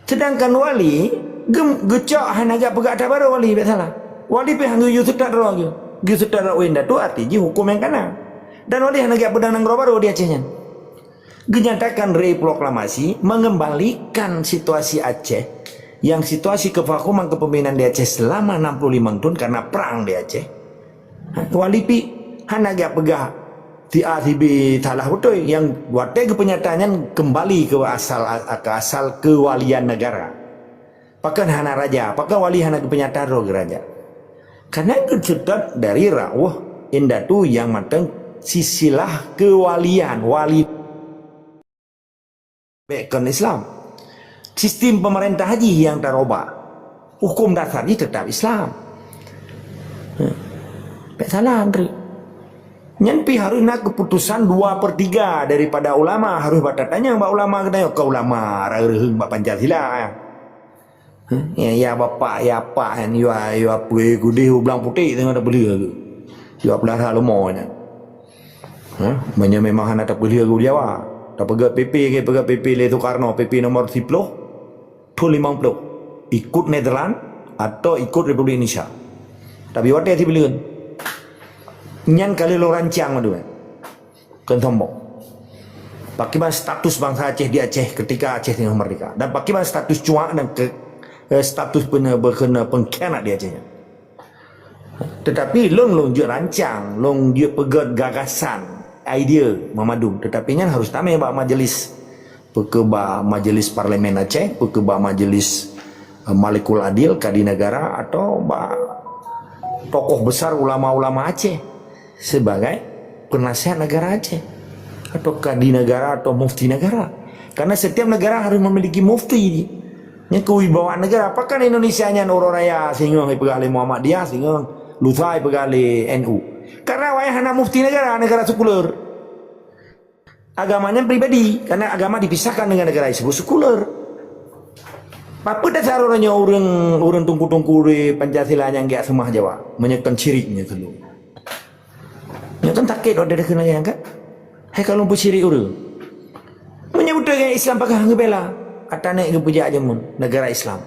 Seudangkan wali gem-, geucok hana jak peugah atra barô wali, bék salah. Wali pih han geuyue seutôt droe geuh. Geuyue seutôt droe indatu arti jih huköm nyang kana. Dan wali hana jak peudong nanggroe barô di Aceh nyan. Geunyatakan lé proklamasi mengembalikan situasi Aceh, yang situasi kevakuman kepemimpinan di Aceh selama enam puluh lima tahun karena perang di Aceh. Ha, wali pih hana geujak peugah si A si B salah beutôi, nyang watée geupeunyata nyan kembali ke asal, ke asal kewalian negara. Pakon hana raja, pakon wali hana geupeunyata droe geuraja. Karena geuseutôt dari raweueh indatu nyang mantong silsilah kewalian, wali bék kon Islam. Sistem pemerintah jih nyang tarubah. Huköm dasar jih teutap Islam. Bék salah, Andre. Nyan pih harus na keputusan dua per tiga daripada ulama, harus bak tatanyong bak ulama geutanyoe, kon ulama reuheueng bak Pancasila. Heh, ya, ya bapak, ya pak nyan, ya, ya peue keudeh u blang putéh teungoh tapeulheueh geuh. Ya peulahra leumo nyan. Heh, meunyoe memang hana tapeulheueh geuh Jawa, tapeugah P P ke, peugah P P lé Soekarno, P P nomor siploh, thon limong ploh. Ikut Netherlands atau ikut Republik Indonesia. Tapi watée sibuleuen. Nyan ka lheueh lôn rancang mandum nyan. Kon sombong. Pakiban status bansa Aceh di Aceh ketika Aceh teungoh merdeka. Dan pakiban status cuak dan ke, eh, status pene-, pengkhianat di Aceh nyan. Tetapi lôn, lôn jeuet rancang, lôn jeuet peugét gagasan, idea meumandum. Tetapi nyan harus tamé bak majelis, peu keuh bak majelis parlemen Aceh, peu keuh bak majelis, eh, Malikul Adil, Kadi Negara, atau bak tokoh besar ulama-ulama Aceh sebagai penasihat negara Aceh. Atau kadi negara atau mufti negara. Karena setiap negara harus memiliki mufti. Nyan kewibawaan negara. Pakon Indonesia nyan uroe raya singoh ipeugah lé Muhammadiyah, singoh lusa ipeugah lé N U. Karena awaknyan hana mufti negara, negara sekuler. Agama nyan pribadi, karena agama dipisahkan dengan negara disebut sekuler. Apa dasar uroe nyoe ureuëng, ureuëng tungku-tungku di Pancasila nyang geujak seumah Jawa? Meunyoe kon syirik nyoe keunoe. Nyoe kan sakét watée takheun lagée nyan kan? Hai ka lôn peusyirik ureuëng. Meunyoe beutôi ngon Islam pakon han geubela, ata nek geupeujak jameun negara Islam.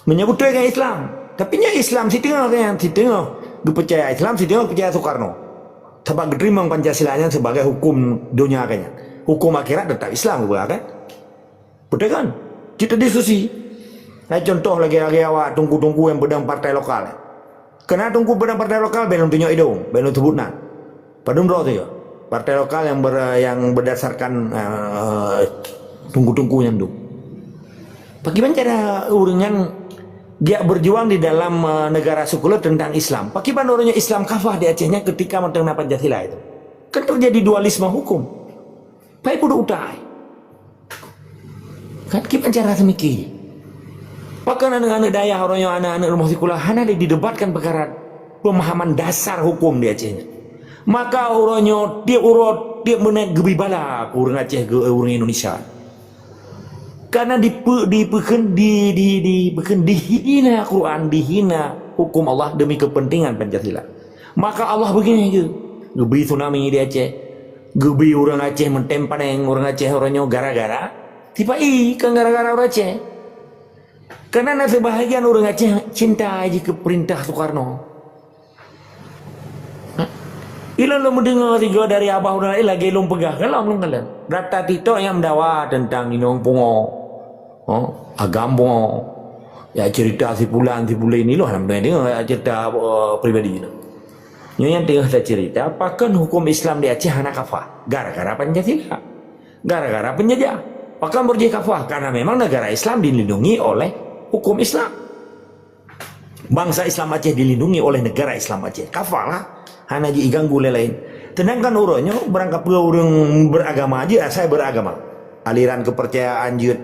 Meunyoe beutôi ngon Islam, tapi nyoe Islam siteungoh kan, siteungoh geupeucaya Islam, siteungoh geupeucaya Soekarno. Sabab geuteurimong Pancasila nyan sebagai huköm donya kan nyan. Huköm akhirat teutap Islam geupeugah kan? Beutôi kan? Cit tadi susi. Hai contoh lagée-lagée awak tungku-tungku nyang peudong partai lokal. Keunan tungku peudong partai lokal, ben lôn tunyok idong, ben lôn seubut nan. Padum droe tu ya? Partai lokal nyang ber-, nyang berdasarkan, eh, tungku-tungku nyan tu. Pakriban cara ureuëng nyan geujak berjuang di dalam, eh, negara sekuler tentang Islam. Pakriban ureuëng nyan Islam kafah di Aceh nyan ketika mantong na Pancasila itu. Kan terjadi dualisme hukum. Pai pudok utai. Kan kiban cara seumiki. Pakon aneuëk-aneuëk dayah uroe nyoe, aneuëk-aneuëk rumoh sikula hana lé didebatkan peukara pemahaman dasar hukum di Aceh nyan. Maka uroe nyoe tieb uroe, tieb meunet geubri bala keu ureuëng Aceh, keu ureuëng Indonesia. Karena dipe-, dipeukeun-, di, di, dipeukeun-, dihina Quran, dihina hukum Allah demi kepentingan Pancasila. Maka Allah beungéh geu-, geubri tsunami di Aceh. Geubri ureuëng Aceh meutem paneng, ureuëng Aceh uroe nyoe gara-gara tipa-i, kon gara-gara ureuëng Aceh. Karena na seubahagian ureuëng Aceh cinta jih keu peurintah Soekarno. Ilôn lôn meudeungoe sigoe dari abah ureuëng laén lagée lôn peugah, kalon lôn kalon. Rata TikTok nyang meudawa teuntang inong pungo. Oh, agam pungo. Ya cerita si pulan, si pulan ni loh, lôn deungoe ya cerita, eh, pribadi tu. Nyoe nyang teungoh tacerita, pakon hukum Islam di Aceh hana kafah? Gara-gara Pancasila. Gara-gara penjajah. Pakon beurjih kafah? Karena memang negara Islam dilindungi oleh hukum Islam. Bansa Islam Aceh dilindungi oleh negara Islam Aceh. Kafah lah. Hana jiganggu lé laén. Sedangkan uroe nyoe, barangkapeue ureuëng beragama jeuet, asai beragama. Aliran kepercayaan jeuet,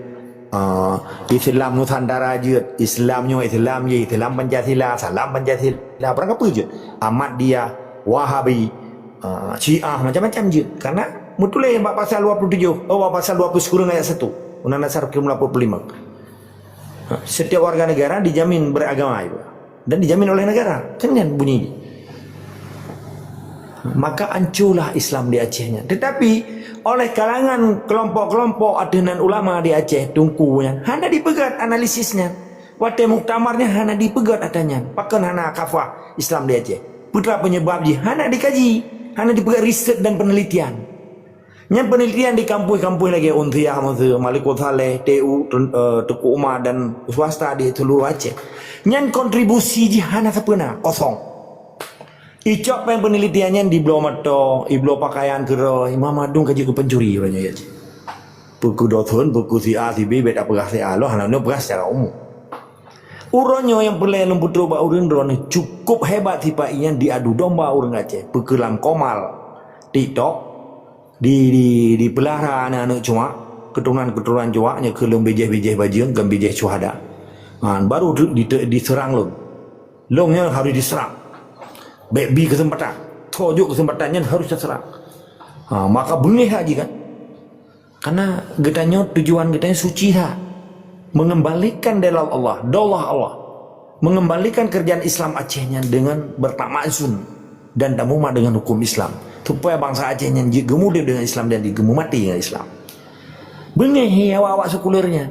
ah, Islam Nusantara jeuet, Islam nyoe Islam jih, Islam Pancasila, salam Pancasila, barangkapeue jeuet. Ahmadiyah, Wahabi, ah, Syiah, macam-macam jeuet. Karena meutuléh bak pasal dua puluh tujuh, oh, bak pasal dua puluh sikureueng ayat satu. Undang-Undang Dasar seribu sembilan ratus empat puluh lima. Ha, setiap warga negara dijamin beragama juga. Dan dijamin oleh negara. Kan nyan bunyi. Maka ancurlah Islam di Aceh nyan. Tetapi, oleh kalangan kelompok-kelompok ateueh nan ulama di Aceh, tungku nyan, hana dipeugét analisis nyan. Watée muktamar nyan hana dipeugét ata nyan. Pakon hana kafah Islam di Aceh? Peue teuma penyebab jih? Hana dikaji. Hana dipeugét riset dan penelitian. Nyan penelitian di kampus-kampus lagée Unsiah, Mesir, Malikul Saleh, T U, Tun-, eh, Teuku Umar dan swasta di seluruh Aceh. Nyan kontribusi jih hana sapeue na, kosong. Icok péng penelitian nyan dibloe moto, ibloe pakaian keudroe, Imam Madung ka jeuet keu pencuri uroe nyoe ya. Peue keu dothon, peue keu si A, si B, bék tapeugah si A, loh hana peugah secara umum. Uroe nyoe nyang peureulée lôn peutrok bak ureuëng droeneueh cukup hebat sipa-i nyan diadu domba ureuëng Aceh, peue keu lam komal, TikTok, di, di, dipeulara aneuëk-aneuëk cuak, keuturonan-keuturonan cuak, nyoe keu lôn bijéh-bijéh bajeueng, kon bijéh syuhada. Ha, baru di, di, diseurang lôn. Lôn nyan harus diseurang. Bék bi keuseumpatan. Toh jok keuseumpatan nyan harus taseurang. Ha, maka beungéh lagée kan. Karena geutanyoe tujuan geutanyoe suci that. Mengembalikan dalil Allah, daulah Allah. Mengembalikan kerajaan Islam Aceh nyan dengan bertamak sun dan tamumat dengan hukum Islam. Supaya bansa Aceh nyan jeuet geumudeb dengan Islam dan jeuet geumumati dengan Islam. Beungéh awak-awak sekuler nyan.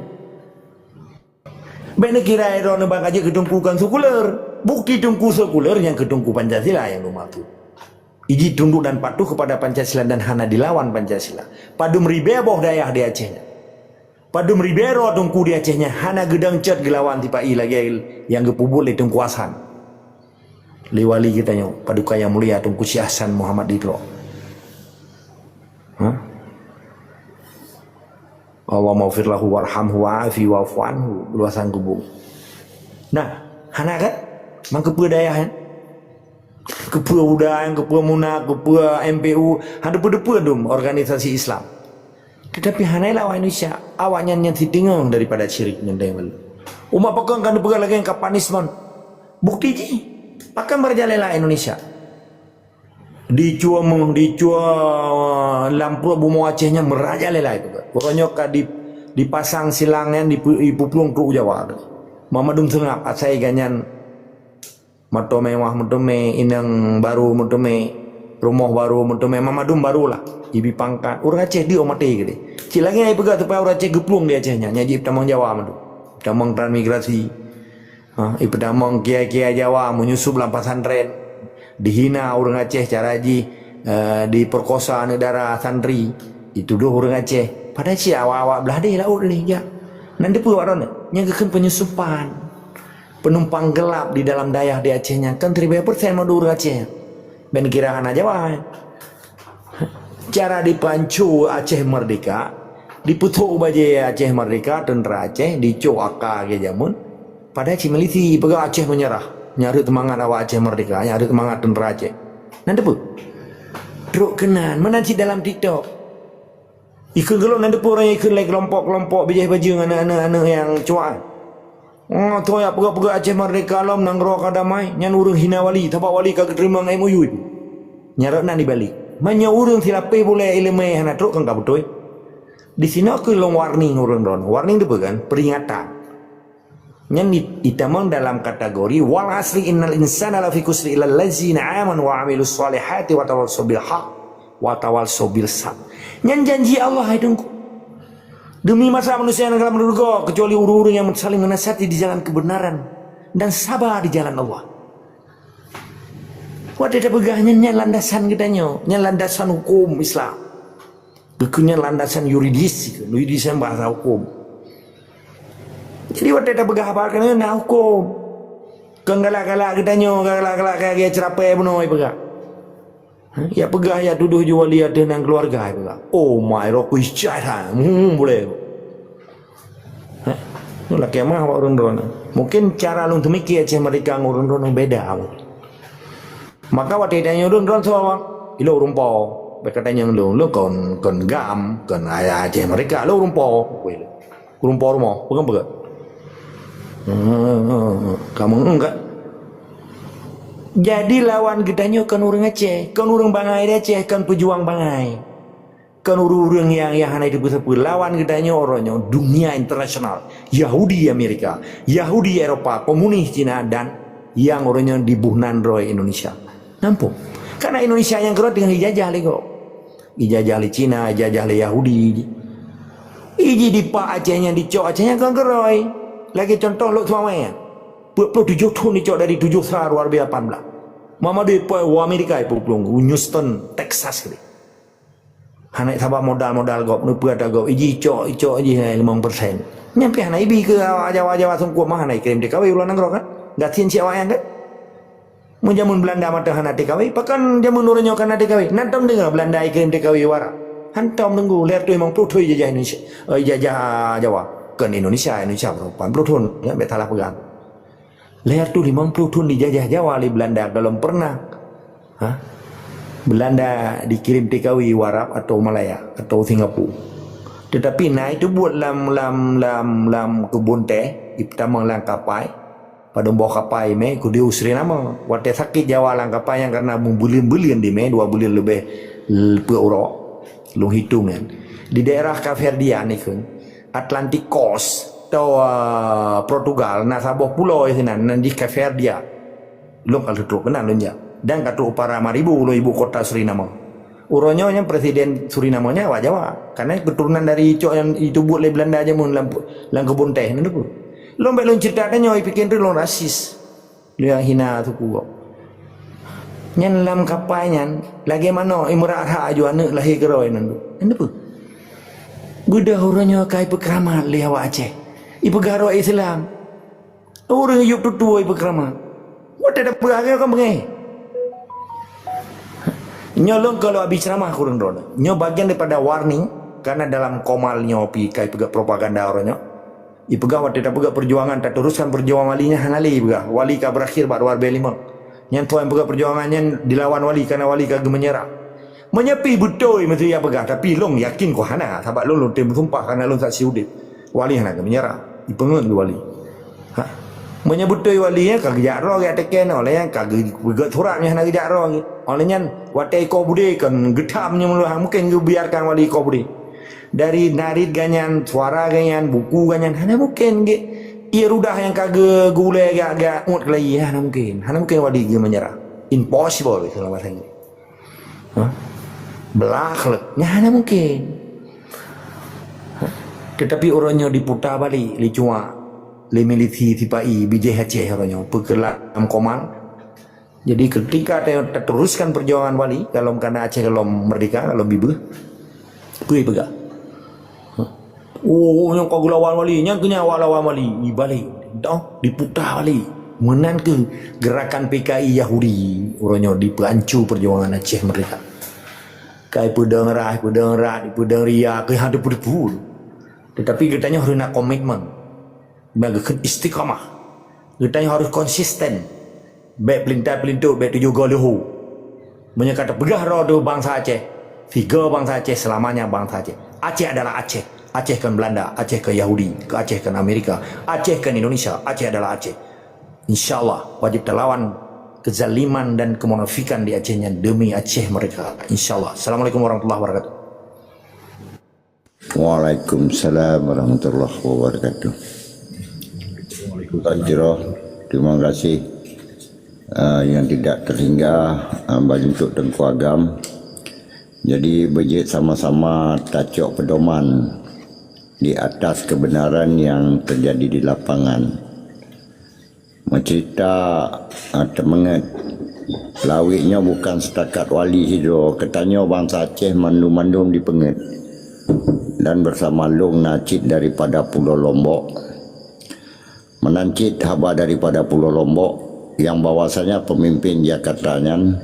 Bék neukira droeneueh ban ka jeuet keu teungku kon sekuler. Bukti teungku sekuler nyang keu teungku Pancasila nyang lôn maksud. Iji tunduk dan patuh kepada Pancasila dan hana dilawan Pancasila. Padum ribée boh dayah di Aceh nyan. Padum ribée droe teungku di Aceh nyan hana geudong cot geulawan sipa-i lagée nyang geupeubuet lé Teungku Hasan. Lé wali geutanyoe, Paduka Yang Mulia Teungku Syekh Hasan Muhammad Idroe. Ha? Allahummaghfir lahu warhamhu wa'afi wa'fu anhu, luasan kubu. Nah, hana kan? Mangkeupeu dayah kan? Keupeue UDA, keupeue MUNA, keupeue M P U, hana peue-peue dum organisasi Islam. Tetapi hana lawan Indonesia, awaknyan nyan siteungoh daripada syirik ngon dayah balok. Umat pakon ka neupeugah lagèe ka punishment. Bukti jih, pakon merajalela Indonesia? Dicue meuh, dicue lam pruet bumoe Aceh nyan merajalela itu. Uroe nyoe ka di, dipasang silang nyan dipu-, dipuplueng trok u Jawa. Mamandum seungab asai ganyan. Moto mewah meuteumé, inong barô meuteumé, rumoh barô meuteumé, mamandum barô lah. Ibi pangkat, ureueng Aceh deuh maté keudéh. Cit lagèe nyang ipeugah supaya ureueng Aceh geuplueng di Aceh nyan, nyang jeuet tamong Jawa mandum. Tamong transmigrasi. Ha, ipeutamong kiai-kiai Jawa menyusup lam pesantren. Dihina ureueng Aceh cara jih, eh, diperkosa aneuk dara santri. Itudoh ureueng Aceh. Padahai cit awak-awak blah deh laôt lé jak. Nan dipeue awak droeneuh? Nyang geukheun penyusupan. Penumpang gelap di dalam dayah di Aceh nyan kan seribu persen mandum ureueng Aceh. Ben kira hana Jawa. Cara dipanco Aceh Merdeka, dipeutôk bajèe Aceh Merdeka, tentara Aceh, dicok aka lagèe jameun, padahai cit milisi peugah Aceh menyerah. Nyan rhot seumangat awak Aceh Merdeka, nyan rhot seumangat tentara Aceh. Nan dipeue? Trok keunan, meunan cit dalam TikTok. Ikheun gohlom nan dipeue ureueng ikheun lé keulompok-keulompok bijéh bajeueng aneuk-aneuk nyang cuak. Oh, toh jak peugah-peugah Aceh merdeka lom nanggroe ka damai, nyan ureueng hina wali, sabab wali ka geuteurimong M O U itu. Nyan rot nan dibalik. Meunyoe ureueng silapéh bulèe ileumèe hana trok kan ka beutôi. Di sinoe keuh lôn warning ureueng droeneuh. Warning dipeue kan? Peringatan. Nyan di-, ditamong dalam kategori, "Wal asri innal insana lafi khusri illa allazina amanu wa amilus salihati wa tawasau bil haq wa tawasau bil sab." Nyan janji Allah, hai Teungku. Demi masa manusia nyang dalam syurga, kecuali ureueng-ureueng nyang saling menasihati di jalan kebenaran dan sabar di jalan Allah. Watèe tapeugah nyan, nyan landasan geutanyoe, nyan landasan hukum Islam. Geukheun nyan landasan yuridis, yuridis nyan bahasa hukum. Jadi, watèe tapeugah haba keunan na hukum. Kon galak-galak geutanyoe, galak-galak kaya ceurapée bunoe peugah. Ha? Ya peugah, ya tudoh ju wali ateueh nan keuluwarga, ya peugah. Oh my, rokui cai that. Hmm, boleh. Ha? Nyoe lakée meuah awak ureueng droeneuh. Mungkin cara lôn teumikir Aceh Merdeka ngon ureueng droeneuh beda. Maka watèe tanyoe lôn droen soe, ilôn ureueng po. Bèk ka tanyong lôn, lôn kon, kon GAM, kon ayah Aceh Merdeka, lôn ureueng po. Ureueng po rumoh, peugah-peugah. Hmm, kamoe enggak. Jadi lawan geutanyoe kon ureueng Aceh, kon ureueng bangai di Aceh, kon peujuang bangai. Kon ureueng-ureueng nyang, nyang hana jiteupeue sapeue. Lawan geutanyoe uroe nyoe dunia internasional. Yahudi Amerika, Yahudi Eropa, komunis Cina dan nyang uroe nyoe diboh nan droe Indonesia. Nampak? Karena Indonesia nyang keudroe teungoh ijajah lé gob. Ijajah lé Cina, ijajah lé Yahudi. Iji dipak Aceh nyan, dicok Aceh nyan kon keudroe. Lagèe contoh Lhokseumawe nyan. Peuet ploh tujoh thon dicok dari tujoh sa dua ribu lapan belas. Muhammad Depoi u Amerika ipuplueng, u Houston, Texas keudéh. Hana saban modal-modal gob, neupeue ata gob, iji icok, icok jih hai limong persen. Nyan pih hana ibi keu awak Jawa-Jawa sungkup mah hana ikirém T K W u luwa nanggroe kan? Gasien cit awaknyan kan? Mun jameun Beulanda mantong hana T K W, pakon jameun uroe nyoe ka na T K W? Nan tom deungoe Beulanda ikirém T K W u Arab? Hantom deungoe, lhèe reutôh limong ploh thon ijajah Indonesia, eh, ijajah Jawa. Kon Indonesia, Indonesia berapa puluh thon, ya, bèk salah peugah. Lhèe reutôh limong ploh thon dijajah Jawa lé Beulanda, golom pernah, ha, Beulanda dikirém T K W u Arab atau Malaya atau Singapura. Tetapi na itu buet lam, lam, lam, lam keubon teh, ipeutamong lam kapai, padum boh kapai mé, keudéh u Suriname. Watèe sakét Jawa lam kapai nyan karena meubuleuen-buleuen di mé, dua buleuen leubeh l-, peuet uroe, lôn hitong nyan. Di daerah Cape Verde nyan ikheun, Atlantic Coast, atau, ah, Portugal, na saboh pulo sinan, nan jih Cape Verde. Lôn ka lheueh trok keunan lôn jak. Dan ka trok u Paramaribo, lôn ibu kota Suriname. Uroe nyoe nyan presiden Suriname nyan awak Jawa. Karena keturunan dari cok nyang jiteubuet lé Beulanda jameun lam, lam keubon teh nyan tu. Lôn bèk lôn cerita tanyoe, ipike lôn rasis. Lôn hina suku gob. Nyan lam kapai nyan, lagèe manoe imeurak-rak aju aneuk lahé keudroe nyan tu. Nyan tu peue? Beudôh uroe nyoe ka ipeukeuramat lé awak Aceh. Ipeugah droe Islam. Ureueng yup tutoe ipeukeuramat. Watèe tapeugah lagèe nyoe kan beungèh. Nyoe lôn ka lôn abi ceuramah keu ureueng droeneuh. Nyoe bagian daripada warning, karena dalam Komal nyoe pih ka ipeugah propaganda uroe nyoe. Ipeugah watèe tapeugah perjuangan, tateruskan perjuangan wali nyan hana lé ipeugah. Wali ka berakhir bak dua ribèe limong. Nyan tuan peugah perjuangan nyan dilawan wali, karena wali ka geumeunyeurah. Meunyoe pih beutôi meusti nyang peugah, tapi lôn yakin keu hana, sabab lôn, lôn tem sumpah karena lôn saksi udeb. Wali hana geumeunyeurah, ipeungeut lé wali. Ha? Meunyoe beutôi wali nyan ka geujak droe geutek nyan, óh lheueh nyan ka geu-, geupeugét surat nyan hana geujak droe. Óh lheueh nyan watée ikoh budé kon geutham nyoe meuleuh, hana mungken geubiarkan wali ikoh budé. Dari narit geuh nyan, suara geuh nyan, buku geuh nyan, hana mungken geuh. Ié rudah nyang ka geu-, geulée gak-gak ngot keulayi, hana mungken. Hana mungken wali geumeunyeurah. Impossible, dalam bahasa Inggris. Ha? Blah lé. Nyan hana mungken. Ha? Tetapi uroe nyoe diputa balik, lé cuak, lé milisi sipa-i, bijéh Aceh uroe nyoe. Peukeulaam komal. Jadi, ketika ta-, tateruskan perjuangan wali, golom kana Aceh golom merdeka, golom bibeuh, peue peugah? Oh, nyang ka geulawan wali, nyan keuh nyan awak lawan wali. Ibalik, dah, diputa balik. Meunan keuh gerakan P K I Yahudi, uroe nyoe dipeuancu perjuangan Aceh merdeka. Kai peudong rah, peudong rat, peudong ria, keuh hana teupeu-teupeu. Tetapi geutanyoe harus na komitmen. Meunan keuh istiqamah. Geutanyoe harus konsisten. Bék peulintah-peulintut, bék tujoh goe leuhô. Meunyoe ka teupeugah droe bansa Aceh, sigoe bansa Aceh, selamanya bansa Aceh. Aceh adalah Aceh. Aceh kon Belanda, Aceh kon Yahudi, Aceh kon Amerika, Aceh kon Indonesia, Aceh adalah Aceh. Insya Allah, wajib talawan kezaliman dan kemunafikan di Aceh nyan demi Aceh merdeka. Insya Allah. Assalamualaikum warahmatullahi wabarakatuh. Waalaikumsalam warahmatullahi wabarakatuh. Tuan Jroh, terima kasih, ah, yang tidak terhingga, ah, bagi untuk Teungku Agam. Jadi, beujeuet sama-sama tacok pedoman di atas kebenaran yang terjadi di lapangan. Meucerita, ah, teumeunget, lawét nyoe bukan setakat wali sidroe, geutanyoe bansa Aceh mandum-mandum dipeunget. Dan bersama lôn na cit daripada Pulo Lombok. Meunan cit haba daripada Pulo Lombok, yang bahwasanya pemimpin Jakarta nyan,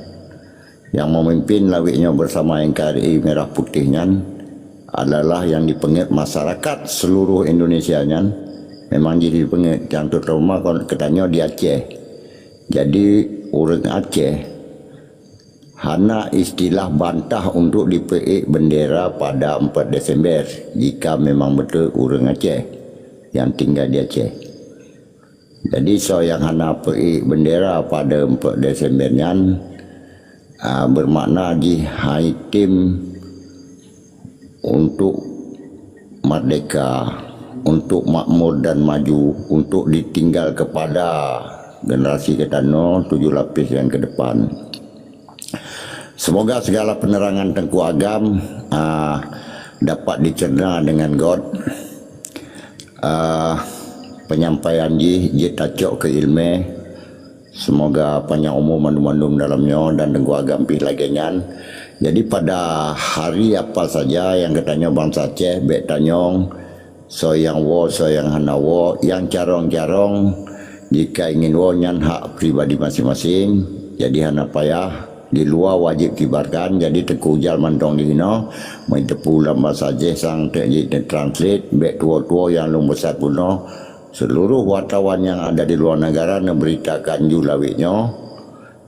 yang memimpin lawét nyoe bersama N K R I Merah Putih nyan adalah yang dipeunget masyarakat seluruh Indonesia nyan, memang jih dipeunget, yang terutama kon geutanyoe di Aceh. Jadi, ureuëng Aceh hana istilah bantah untuk dipeuék bendera pada empat Desember jika memang betul ureuëng Aceh yang tinggal di Aceh. Jadi, soe nyang hana peuék bendera pada empat Desember nyan, ah, bermakna jih hai tem untuk merdeka, untuk makmur dan maju, untuk ditinggal kepada generasi geutanyoe tujuh lapis yang ke depan. Semoga segala penerangan Teungku Agam, ah, dapat dicerna dengan göt. Ah, penyampaian jih, jeuet tacok keu iéleumé. Semoga panjang umu mandum-mandum dalam nyoe dan Teungku Agam pih lagée nyan. Jadi, pada hari apa saja nyang geutanyoe bansa Aceh, bék tanyong, soe nyang woe, soe nyang hana woe, nyang carông-carông, jika ingin woe, nyan hak pribadi masing-masing. Jadi, hana payah, di luwa wajéb kibarkan. Jadi, Teungku Ujal mantong di hinoe, meuteupeue lam basa Aceh sang teuk jitranslate, bék tuwo-tuwo nyang lôn peugah bunoe, seluruh wartawan nyang ada di luwa neugara neubeuritakan ju lawét nyoe.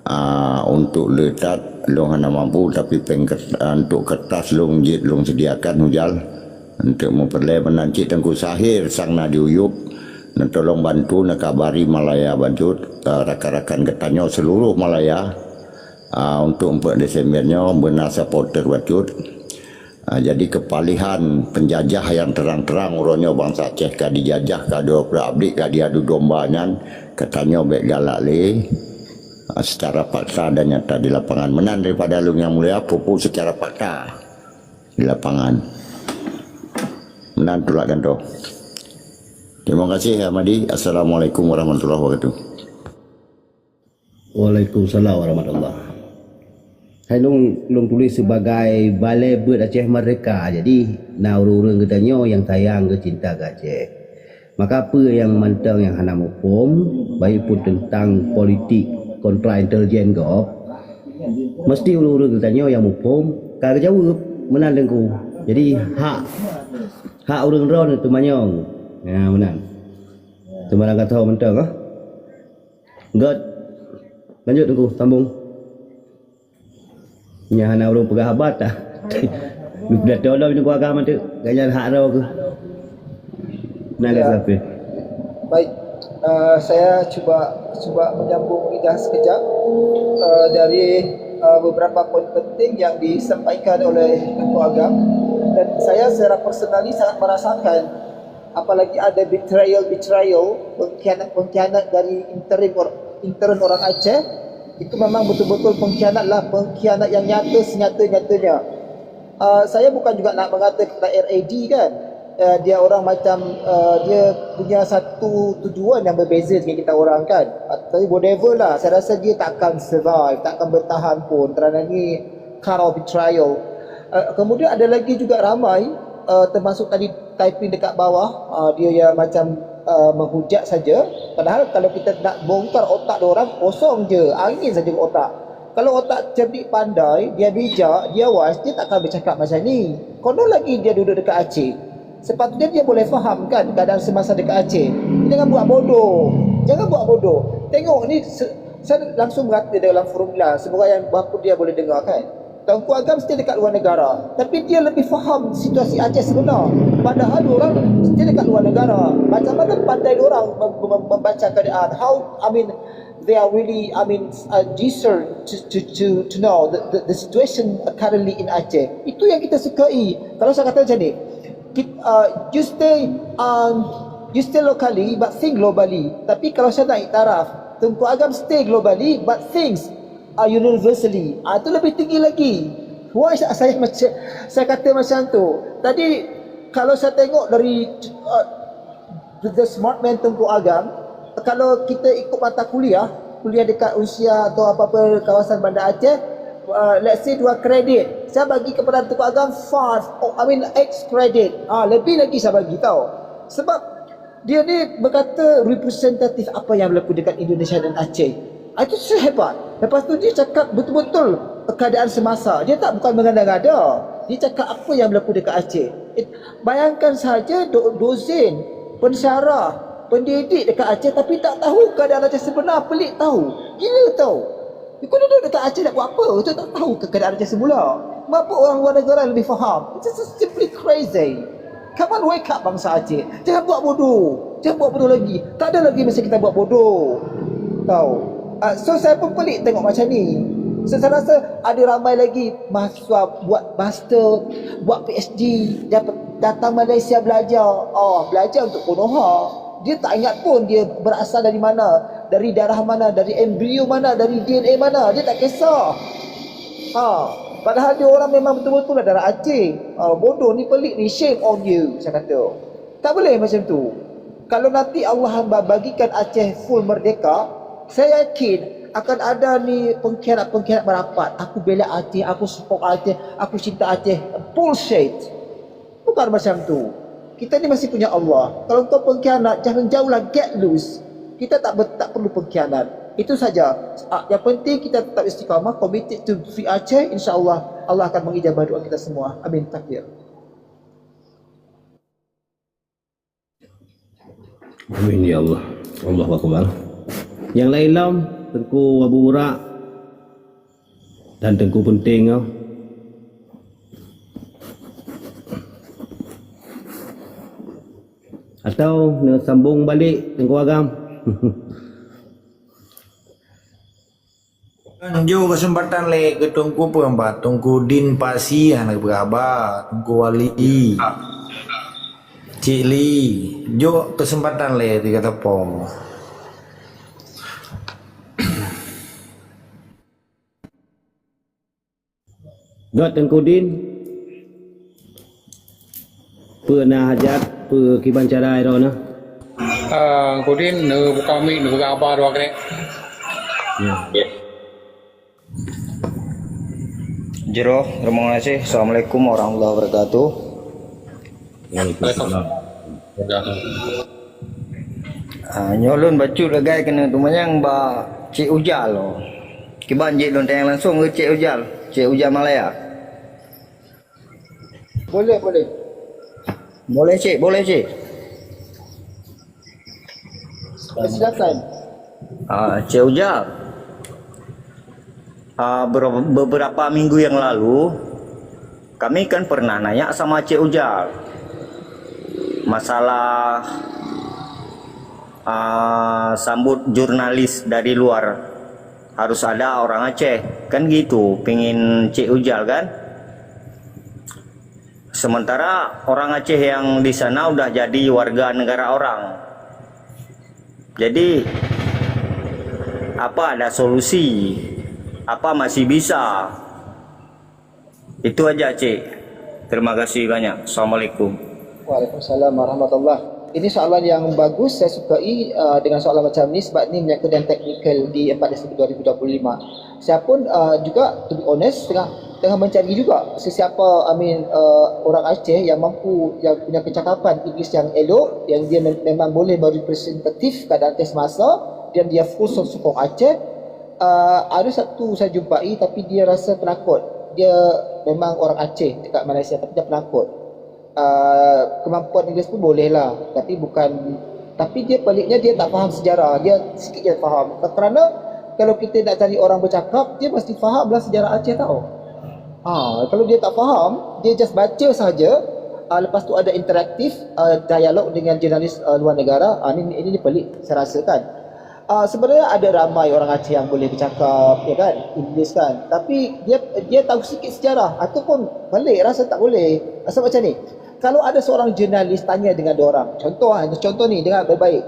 Ah, untuk le that lôn hana mampu, tapi péng ket-, ah, untuk kertas lôn jeuet lôn sediakan, Ujal. Untuk meupeureulee meunan cit Teungku Sahir sang na di Uyup, neutulông bantu neukabari Malaya bacut, ah, rakan-rakan geutanyoe seluruh Malaya, ah, untuk empat Desember nyoe beuna supporter bacut. Ah, jadi keupalihan penjajah nyang terang-terang uroe nyoe bansa Aceh ka dijajah, ka diobrak-abrik, ka diadu domba nyan, geutanyoe bék galak lé, ah, secara fakta dan nyata di lapangan. Meunan daripada lôn nyang mulia, peue-peue secara fakta di lapangan. Meunan tulak gantoe. Terima kasih, Ahmadi. Assalamualaikum warahmatullahi wabarakatuh. Waalaikumsalam warahmatullah. Hai lôn, lôn tuléh sibagai balée beuet Aceh Merdeka. Jadi, na ureuëng-ureuëng geutanyoe nyang sayang geucinta keu Aceh. Maka peue nyang mantong nyang hana muphom, baik pun teuntang politik kontra intelijen gob, meusti ureuëng-ureuëng geutanyoe nyang muphom ka geujaweueb meunan Teungku. Jadi hak, hak ureuëng droe teumanyong. Ya, meunan. Teuma lam gasoe mantong, ah. Göt. Lanjut Teungku, sambung. Nyan hana ureueng peugah haba tah. Pidato lom Teungku Agam tu. Ganyan hak roh ke. Nah, ya. Sampai. Baik, eh, saya cuba cuba menyambung lidah sekejap, eh, dari, eh, beberapa poin penting yang disampaikan oleh Teungku Agam. Dan saya secara personally sangat merasakan, apalagi ada betrayal-betrayal, pengkhianat-pengkhianat dari intern or-, intern orang Aceh, itu memang betul-betul pengkhianat lah, pengkhianat yang nyata senyata-nyatanya. Ah, saya bukan juga nak mengata kepada R A D kan. Ah, dia orang macam, ah, dia punya satu tujuan yang berbeza dengan kita orang kan. Ah, tapi whatever lah, saya rasa dia tak akan survive, tak akan bertahan pun kerana ni kind of betrayal. Ah, kemudian ada lagi juga ramai, ah, termasuk tadi typing dekat bawah, ah, dia yang macam, ah, menghujat saja. Padahal kalau kita nak bongkar otak dia orang, kosong je, angin saja otak. Kalau otak cerdik pandai, dia bijak, dia wise, dia takkan bercakap macam ni. Konon lagi dia duduk dekat Aceh. Sepatutnya dia boleh faham kan keadaan semasa dekat Aceh. Jangan buat bodoh. Jangan buat bodoh. Tengok ni se- saya langsung berkata dalam formula. Semoga yang berapa dia boleh dengar kan. Teungku Agam still dekat luar negara. Tapi dia lebih faham situasi Aceh sebenar. Padahal orang still dekat luar negara. Macam mana pandai orang mem- mem- membaca keadaan. How, I mean, they are really, I mean, uh, discern to, to, to, to know the, the, the situation currently in Aceh. Itu yang kita sukai. Kalau saya kata macam ni, kit, uh, you stay, um, you stay locally but think globally. Tapi kalau saya nak iktiraf, Teungku Agam stay globally but thinks, uh, universally. Ah, itu lebih tinggi lagi. Why sa- saya macam saya kata macam tu? Tadi kalau saya tengok dari, uh, the smart man Teungku Agam, kalau kita ikut mata kuliah, kuliah dekat Rusia atau apa-apa kawasan Banda Aceh, uh, let's say dua kredit, saya bagi kepada Teungku Agam five, oh, I mean, X kredit. Ah, lebih lagi saya bagi tau. Sebab dia ni berkata representatif apa yang berlaku dekat Indonesia dan Aceh. Ah, itu hebat. Lepas tu dia cakap betul-betul keadaan semasa. Dia tak bukan mengada-ngada. Dia cakap apa yang berlaku dekat Aceh. It- Bayangkan saja do- dosen, pensyarah, pendidik dekat Aceh tapi tak tahu keadaan Aceh sebenar, pelik tahu. Gila tahu. Kau duduk dekat Aceh nak buat apa? Kau tak tahu ke keadaan Aceh semula. Mabuk orang luar negara lebih faham. It's just simply crazy. Come on, wake up bangsa Aceh. Jangan buat bodoh. Jangan buat bodoh lagi. Tak ada lagi masa kita buat bodoh. Tahu. Ah, so saya pun pelik tengok macam ni. So, saya rasa ada ramai lagi mahasiswa buat master, buat P H D, dapat datang Malaysia belajar. Oh, belajar untuk Konoha. Dia tak ingat pun dia berasal dari mana, dari darah mana, dari embrio mana, dari D N A mana. Dia tak kisah. Ha, padahal dia orang memang betul-betul lah darah Aceh. Ha, bodoh ni, pelik ni, shame on you, saya kata. Tak boleh macam tu. Kalau nanti Allah ba- bagikan Aceh full merdeka, saya yakin akan ada ni pengkhianat-pengkhianat merapat. Aku bela Aceh, aku support Aceh, aku cinta Aceh. Bullshit. Bukan macam tu. Kita ni masih punya Allah. Kalau kau pengkhianat, jangan jauhlah, get loose. Kita tak ber- tak perlu pengkhianat. Itu saja. Ah, yang penting kita tetap istiqamah, committed to free Aceh, insya-Allah Allah akan mengijabah doa kita semua. Amin. Takbir. Amin ya Allah. Allahu Akbar. Nyang laén lom, Teungku Abu Burak dan Teungku Peunteng nyoe. Atau neusambong balek Teungku Agam? Jok kesempatan lé keu Teungku peue, Teungku Din Pasi hana beuraba, Teungku Wali, Cik Li, jok kesempatan lé tiga teupông. Gét Teungku Din, peue na hajat, peue kiban cara droeneuh? Ah, Teungku Din, neubuka mic, neubuka haba dua kali. Ya. Jroh, terima kasih. Assalamualaikum warahmatullahi wabarakatuh. Waalaikumsalam. Ah, nyoe lôn bacut lagèe keuneuk teumanyong bak Cik Ujal. Kiban jeuet lôn tanyong langsung keu Cik Ujal, Cik Ujal Malaya. Boleh, boleh. Boleh, Cik, boleh, Cik. Silakan. Ah, Cik Ujal. Ah, ber-, beberapa minggu yang lalu, kami kan pernah nanya sama Cek Ujal masalah, ah, sambut jurnalis dari luar. Harus ada orang Aceh, kan gitu, pingin Cek Ujal kan? Sementara orang Aceh yang di sana udah jadi warga negara orang. Jadi, apa ada solusi? Apa masih bisa? Itu aja, Cik. Terima kasih banyak. Assalamualaikum. Waalaikumsalam warahmatullah. Ini soalan yang bagus, saya sukai, uh, dengan soalan macam ni sebab ni menyangkut dengan teknikal di empat Disember dua ribu dua puluh lima. Saya pun, uh, juga, to be honest, tengah tengah mencari juga sesiapa, I mean, uh, orang Aceh yang mampu, yang punya kecakapan English yang elok, yang dia mem- memang boleh merepresentatif keadaan Aceh semasa dan dia full sokong Aceh. Uh, ada satu saya jumpai tapi dia rasa penakut. Dia memang orang Aceh dekat Malaysia tapi dia penakut. Uh, kemampuan English pun boleh lah, tapi bukan, tapi dia peliknya dia tak faham sejarah, dia sikit je faham. Kerana kalau kita nak cari orang bercakap, dia mesti faham lah sejarah Aceh tau. Ha, kalau dia tak faham, dia just baca saja. Uh, lepas tu ada interaktif, uh, dialog dengan jurnalis, uh, luar negara. Uh, ini, ini, ini pelik saya rasa kan. Uh, sebenarnya ada ramai orang Aceh yang boleh bercakap, ya kan, English kan. Tapi dia dia tahu sikit sejarah ataupun pelik rasa tak boleh. Rasa macam ni. Kalau ada seorang jurnalis tanya dengan dua orang, contoh ah, contoh ni, dengar baik-baik.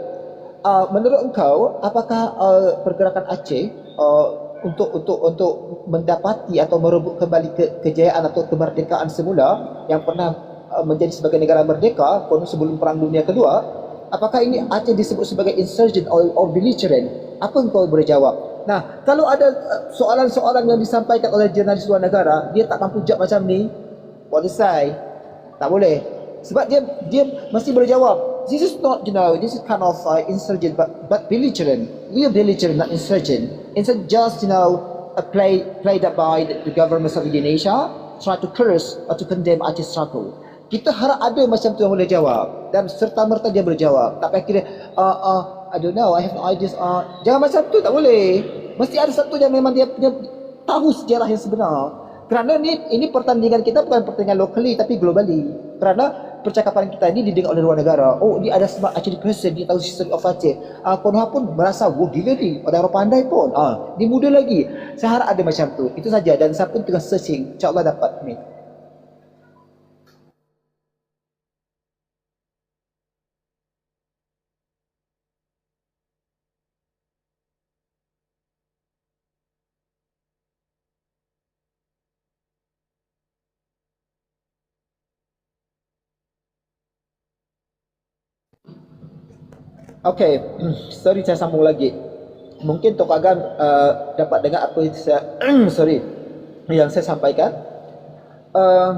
Uh, menurut engkau, apakah, uh, pergerakan Aceh, uh, untuk untuk untuk mendapati atau merebut kembali ke, kejayaan atau kemerdekaan semula yang pernah, uh, menjadi sebagai negara merdeka, konon sebelum Perang Dunia Kedua, apakah ini Aceh disebut sebagai insurgent or, or belligerent? Apa engkau boleh jawab? Nah, kalau ada, uh, soalan-soalan yang disampaikan oleh jurnalis luar negara, dia tak mampu jawab macam ni, what to say? Tak boleh. Sebab dia dia mesti boleh jawab. This is not, you know, this is kind of, uh, insurgent, but but belligerent. Real belligerent, not insurgent. Insurgent just, you know, a play played up by the, the government of Indonesia, try to curse or to condemn Aceh struggle. Kita harap ada macam tu yang boleh jawab dan serta merta dia boleh jawab. Tak payah kira, uh, uh, I don't know, I have no ideas. Uh, jangan macam tu, tak boleh. Mesti ada satu yang memang dia punya tahu sejarah yang sebenar. Kerana ni, ini pertandingan kita bukan pertandingan locally tapi globally. Kerana percakapan kita ni didengar oleh luar negara. Oh, dia ada smart Aceh person, dia tahu history of Aceh. Ah, Konoha pun merasa, wah, gila ni, ada orang pandai pun. Ah, dia muda lagi. Saya harap ada macam tu. Itu saja, dan saya pun tengah searching. InsyaAllah dapat ni. Okay, sorry, saya sambung lagi. Mungkin Tok Agam, uh, dapat dengar apa yang saya, sorry, yang saya sampaikan. Uh,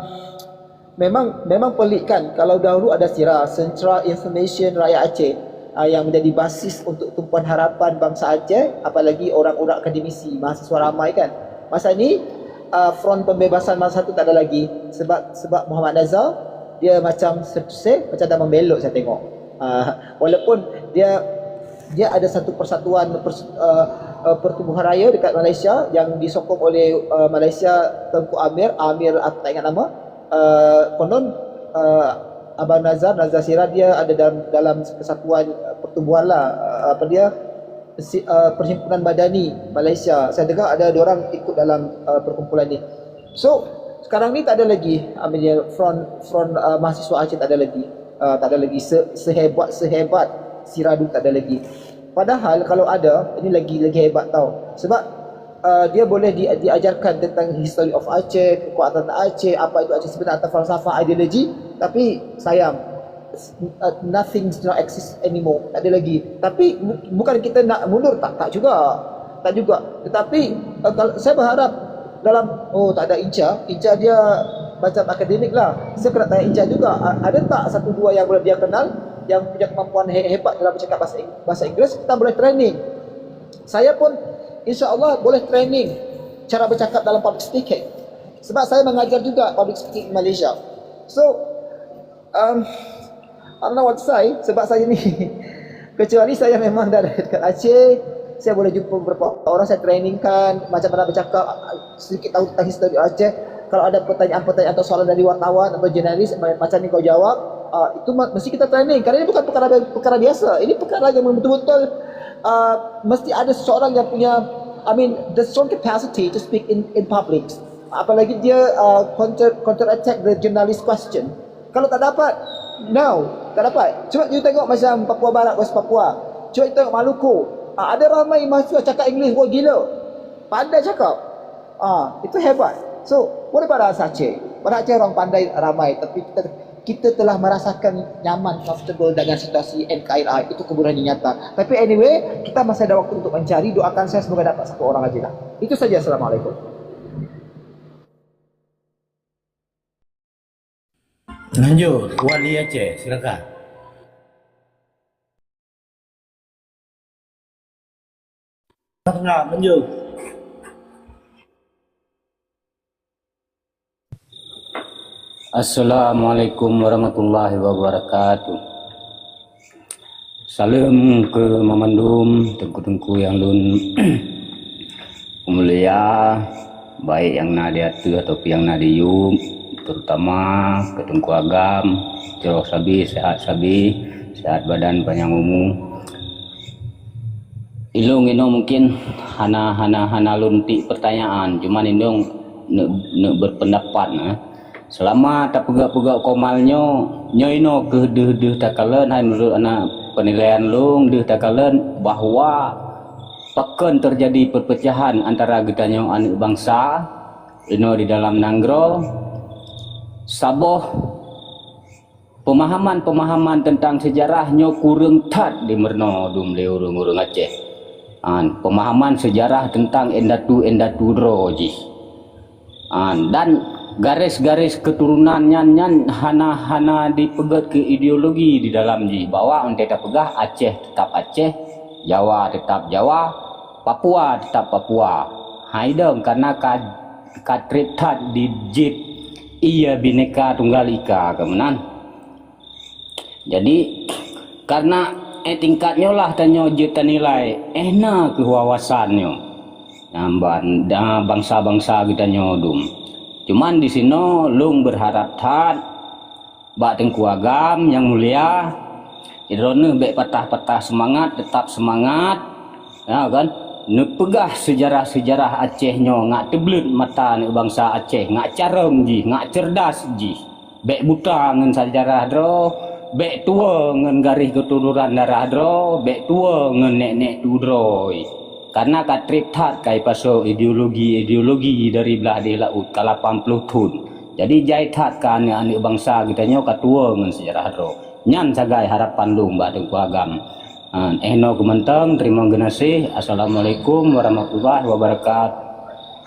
memang memang pelik kan, kalau dahulu ada SIRA, Central Information Rakyat Aceh, uh, yang menjadi basis untuk tumpuan harapan bangsa Aceh, apalagi orang-orang akademisi, mahasiswa ramai kan. Masa ni, uh, front pembebasan masa tu tak ada lagi sebab sebab Muhammad Nazar dia macam se- se- macam dah membelot saya tengok. Uh, walaupun dia dia ada satu persatuan pers, uh, uh, pertubuhan raya dekat Malaysia yang disokong oleh, uh, Malaysia, Tengku Amir, Amir aku tak ingat nama. Uh, konon, uh, Abang Nazar, Nazar Sira, dia ada dalam dalam persatuan, uh, pertubuhan lah, uh, apa dia, si, uh, Perhimpunan Madani Malaysia. Saya dengar ada dua orang ikut dalam, uh, perkumpulan ni. So, sekarang ni tak ada lagi, apa dia, front front, uh, mahasiswa Aceh tak ada lagi. Uh, tak ada lagi se, sehebat sehebat SIRA dulu, tak ada lagi. Padahal kalau ada, ini lagi lagi hebat tau. Sebab, uh, dia boleh di, diajarkan tentang history of Aceh, kekuatan Aceh, apa itu Aceh sebenar atau falsafah, ideologi. Tapi sayang, uh, nothing do not exist anymore. Tak ada lagi. Tapi bu- bukan kita nak mundur, tak tak juga. Tak juga. Tetapi, uh, kalau saya berharap dalam, oh, tak ada INCA, INCA dia macam akademik lah. Saya kena tanya INCA juga, a- ada tak satu dua yang boleh dia kenal yang punya kemampuan he- hebat dalam bercakap bahasa Ing- bahasa Inggeris, kita boleh training. Saya pun insya Allah boleh training cara bercakap dalam public speaking. Sebab saya mengajar juga public speaking di Malaysia. So, um, I don't know what to say sebab saya ni kecuali saya memang dari dekat Aceh, Saya boleh jumpa beberapa orang, saya trainingkan macam mana bercakap, sedikit tahu tentang histori Aceh. Kalau ada pertanyaan-pertanyaan atau soalan dari wartawan atau jurnalis, ma-, macam ni kau jawab, ah, itu ma-, mesti kita training. Karena ini bukan perkara, perkara biasa. Ini perkara yang betul-betul, ah, mesti ada seseorang yang punya, I mean, the strong capacity to speak in, in public. Apalagi dia, ah, counter, counter attack the journalist question. Kalau tak dapat, no, tak dapat. Cuba you tengok macam Papua Barat versus Papua. Cuba you tengok Maluku. Ah, ada ramai mahasiswa cakap English, wah gila. Pandai cakap. Ah, itu hebat. So, what about us Aceh? Pada Aceh orang pandai ramai, tapi kita, kita telah merasakan nyaman, comfortable dengan situasi N K R I. Itu kebodohan yang nyata. Tapi anyway, kita masih ada waktu untuk mencari. Doakan saya semoga dapat satu orang aja lah. Itu saja. Assalamualaikum. Lanjut, Wali Aceh, silakan. Tengah, lanjut. Assalamualaikum warahmatullahi wabarakatuh. Saleuem keu mamandum teungku-teungku nyang lôn mulia, baik nyang na di ateueh ataupun nyang na di yup, terutama keu Teungku Agam, jroh sabe, sehat sabe, sehat badan, panyang umu. Ilôn inoe mungken hana, hana, hana lôn tiek peurtanyaan, cuman ilôn neuk, neuk berpendapat, eh. Seulama tapeugah-peugah komal nyoe, nyoe inoe kheueh deuh-deuh takalon, hai meunurot hana peunilaian lôn, deuh takalon bahwa pakon teujadi peupeucahan antara geutanyoe aneuëk bansa inoe di dalam nanggroe, saboh peumahaman-peumahaman teuntang seujarah nyoe kureueng that dimeurunoe dum lé ureuëng-ureuëng Aceh. An, peumahaman seujarah teuntang indatu-indatu droe jih. Ah, dan garis-garis keuturonan nyan, nyan hana, hana dipeugét keu ideologi di dalam jih, bahwa 'oh watée tapeugah Aceh teutap Aceh, Jawa teutap Jawa, Papua teutap Papua. Hai dong, karena ka, ka treb that di jeuet ie Bhinneka Tunggal Ika keuh meunan. Jadi, karena, eh, tingkat nyoe lah tanyoe jeuet tanilai, eh, na kheueh wawasan nyoe. Nyang ban-, da-, bansa-bansa geutanyoe dum. Cuman disinoe lôn beurharab that bak Teungku Agam nyang mulia, droeneueh bék patah-patah seumangat, teutap seumangat, ya kan? Neupeugah seujarah-seujarah Aceh nyoe ngat teubleuet mata aneuëk bansa Aceh, ngat carông jih, ngat ceurdas jih. Bék buta ngon seujarah droe, bék tuwoe ngon garéh keuturonan darah droe, bék tuwoe ngon nék-nék tu droe. Karena ka treb that ka ipasoe ideologi-ideologi dari blah deh laôt ka lapan ploh thon. Jadi jai that ka aneuëk-aneuëk bansa geutanyoe ka tuwoe ngon seujarah droe. Nyan sagai harapan lôn bak Teungku Agam. Ah, eh, noe keuh mantong, teurimong geunaséh. Assalamualaikum warahmatullahi wabarakatuh.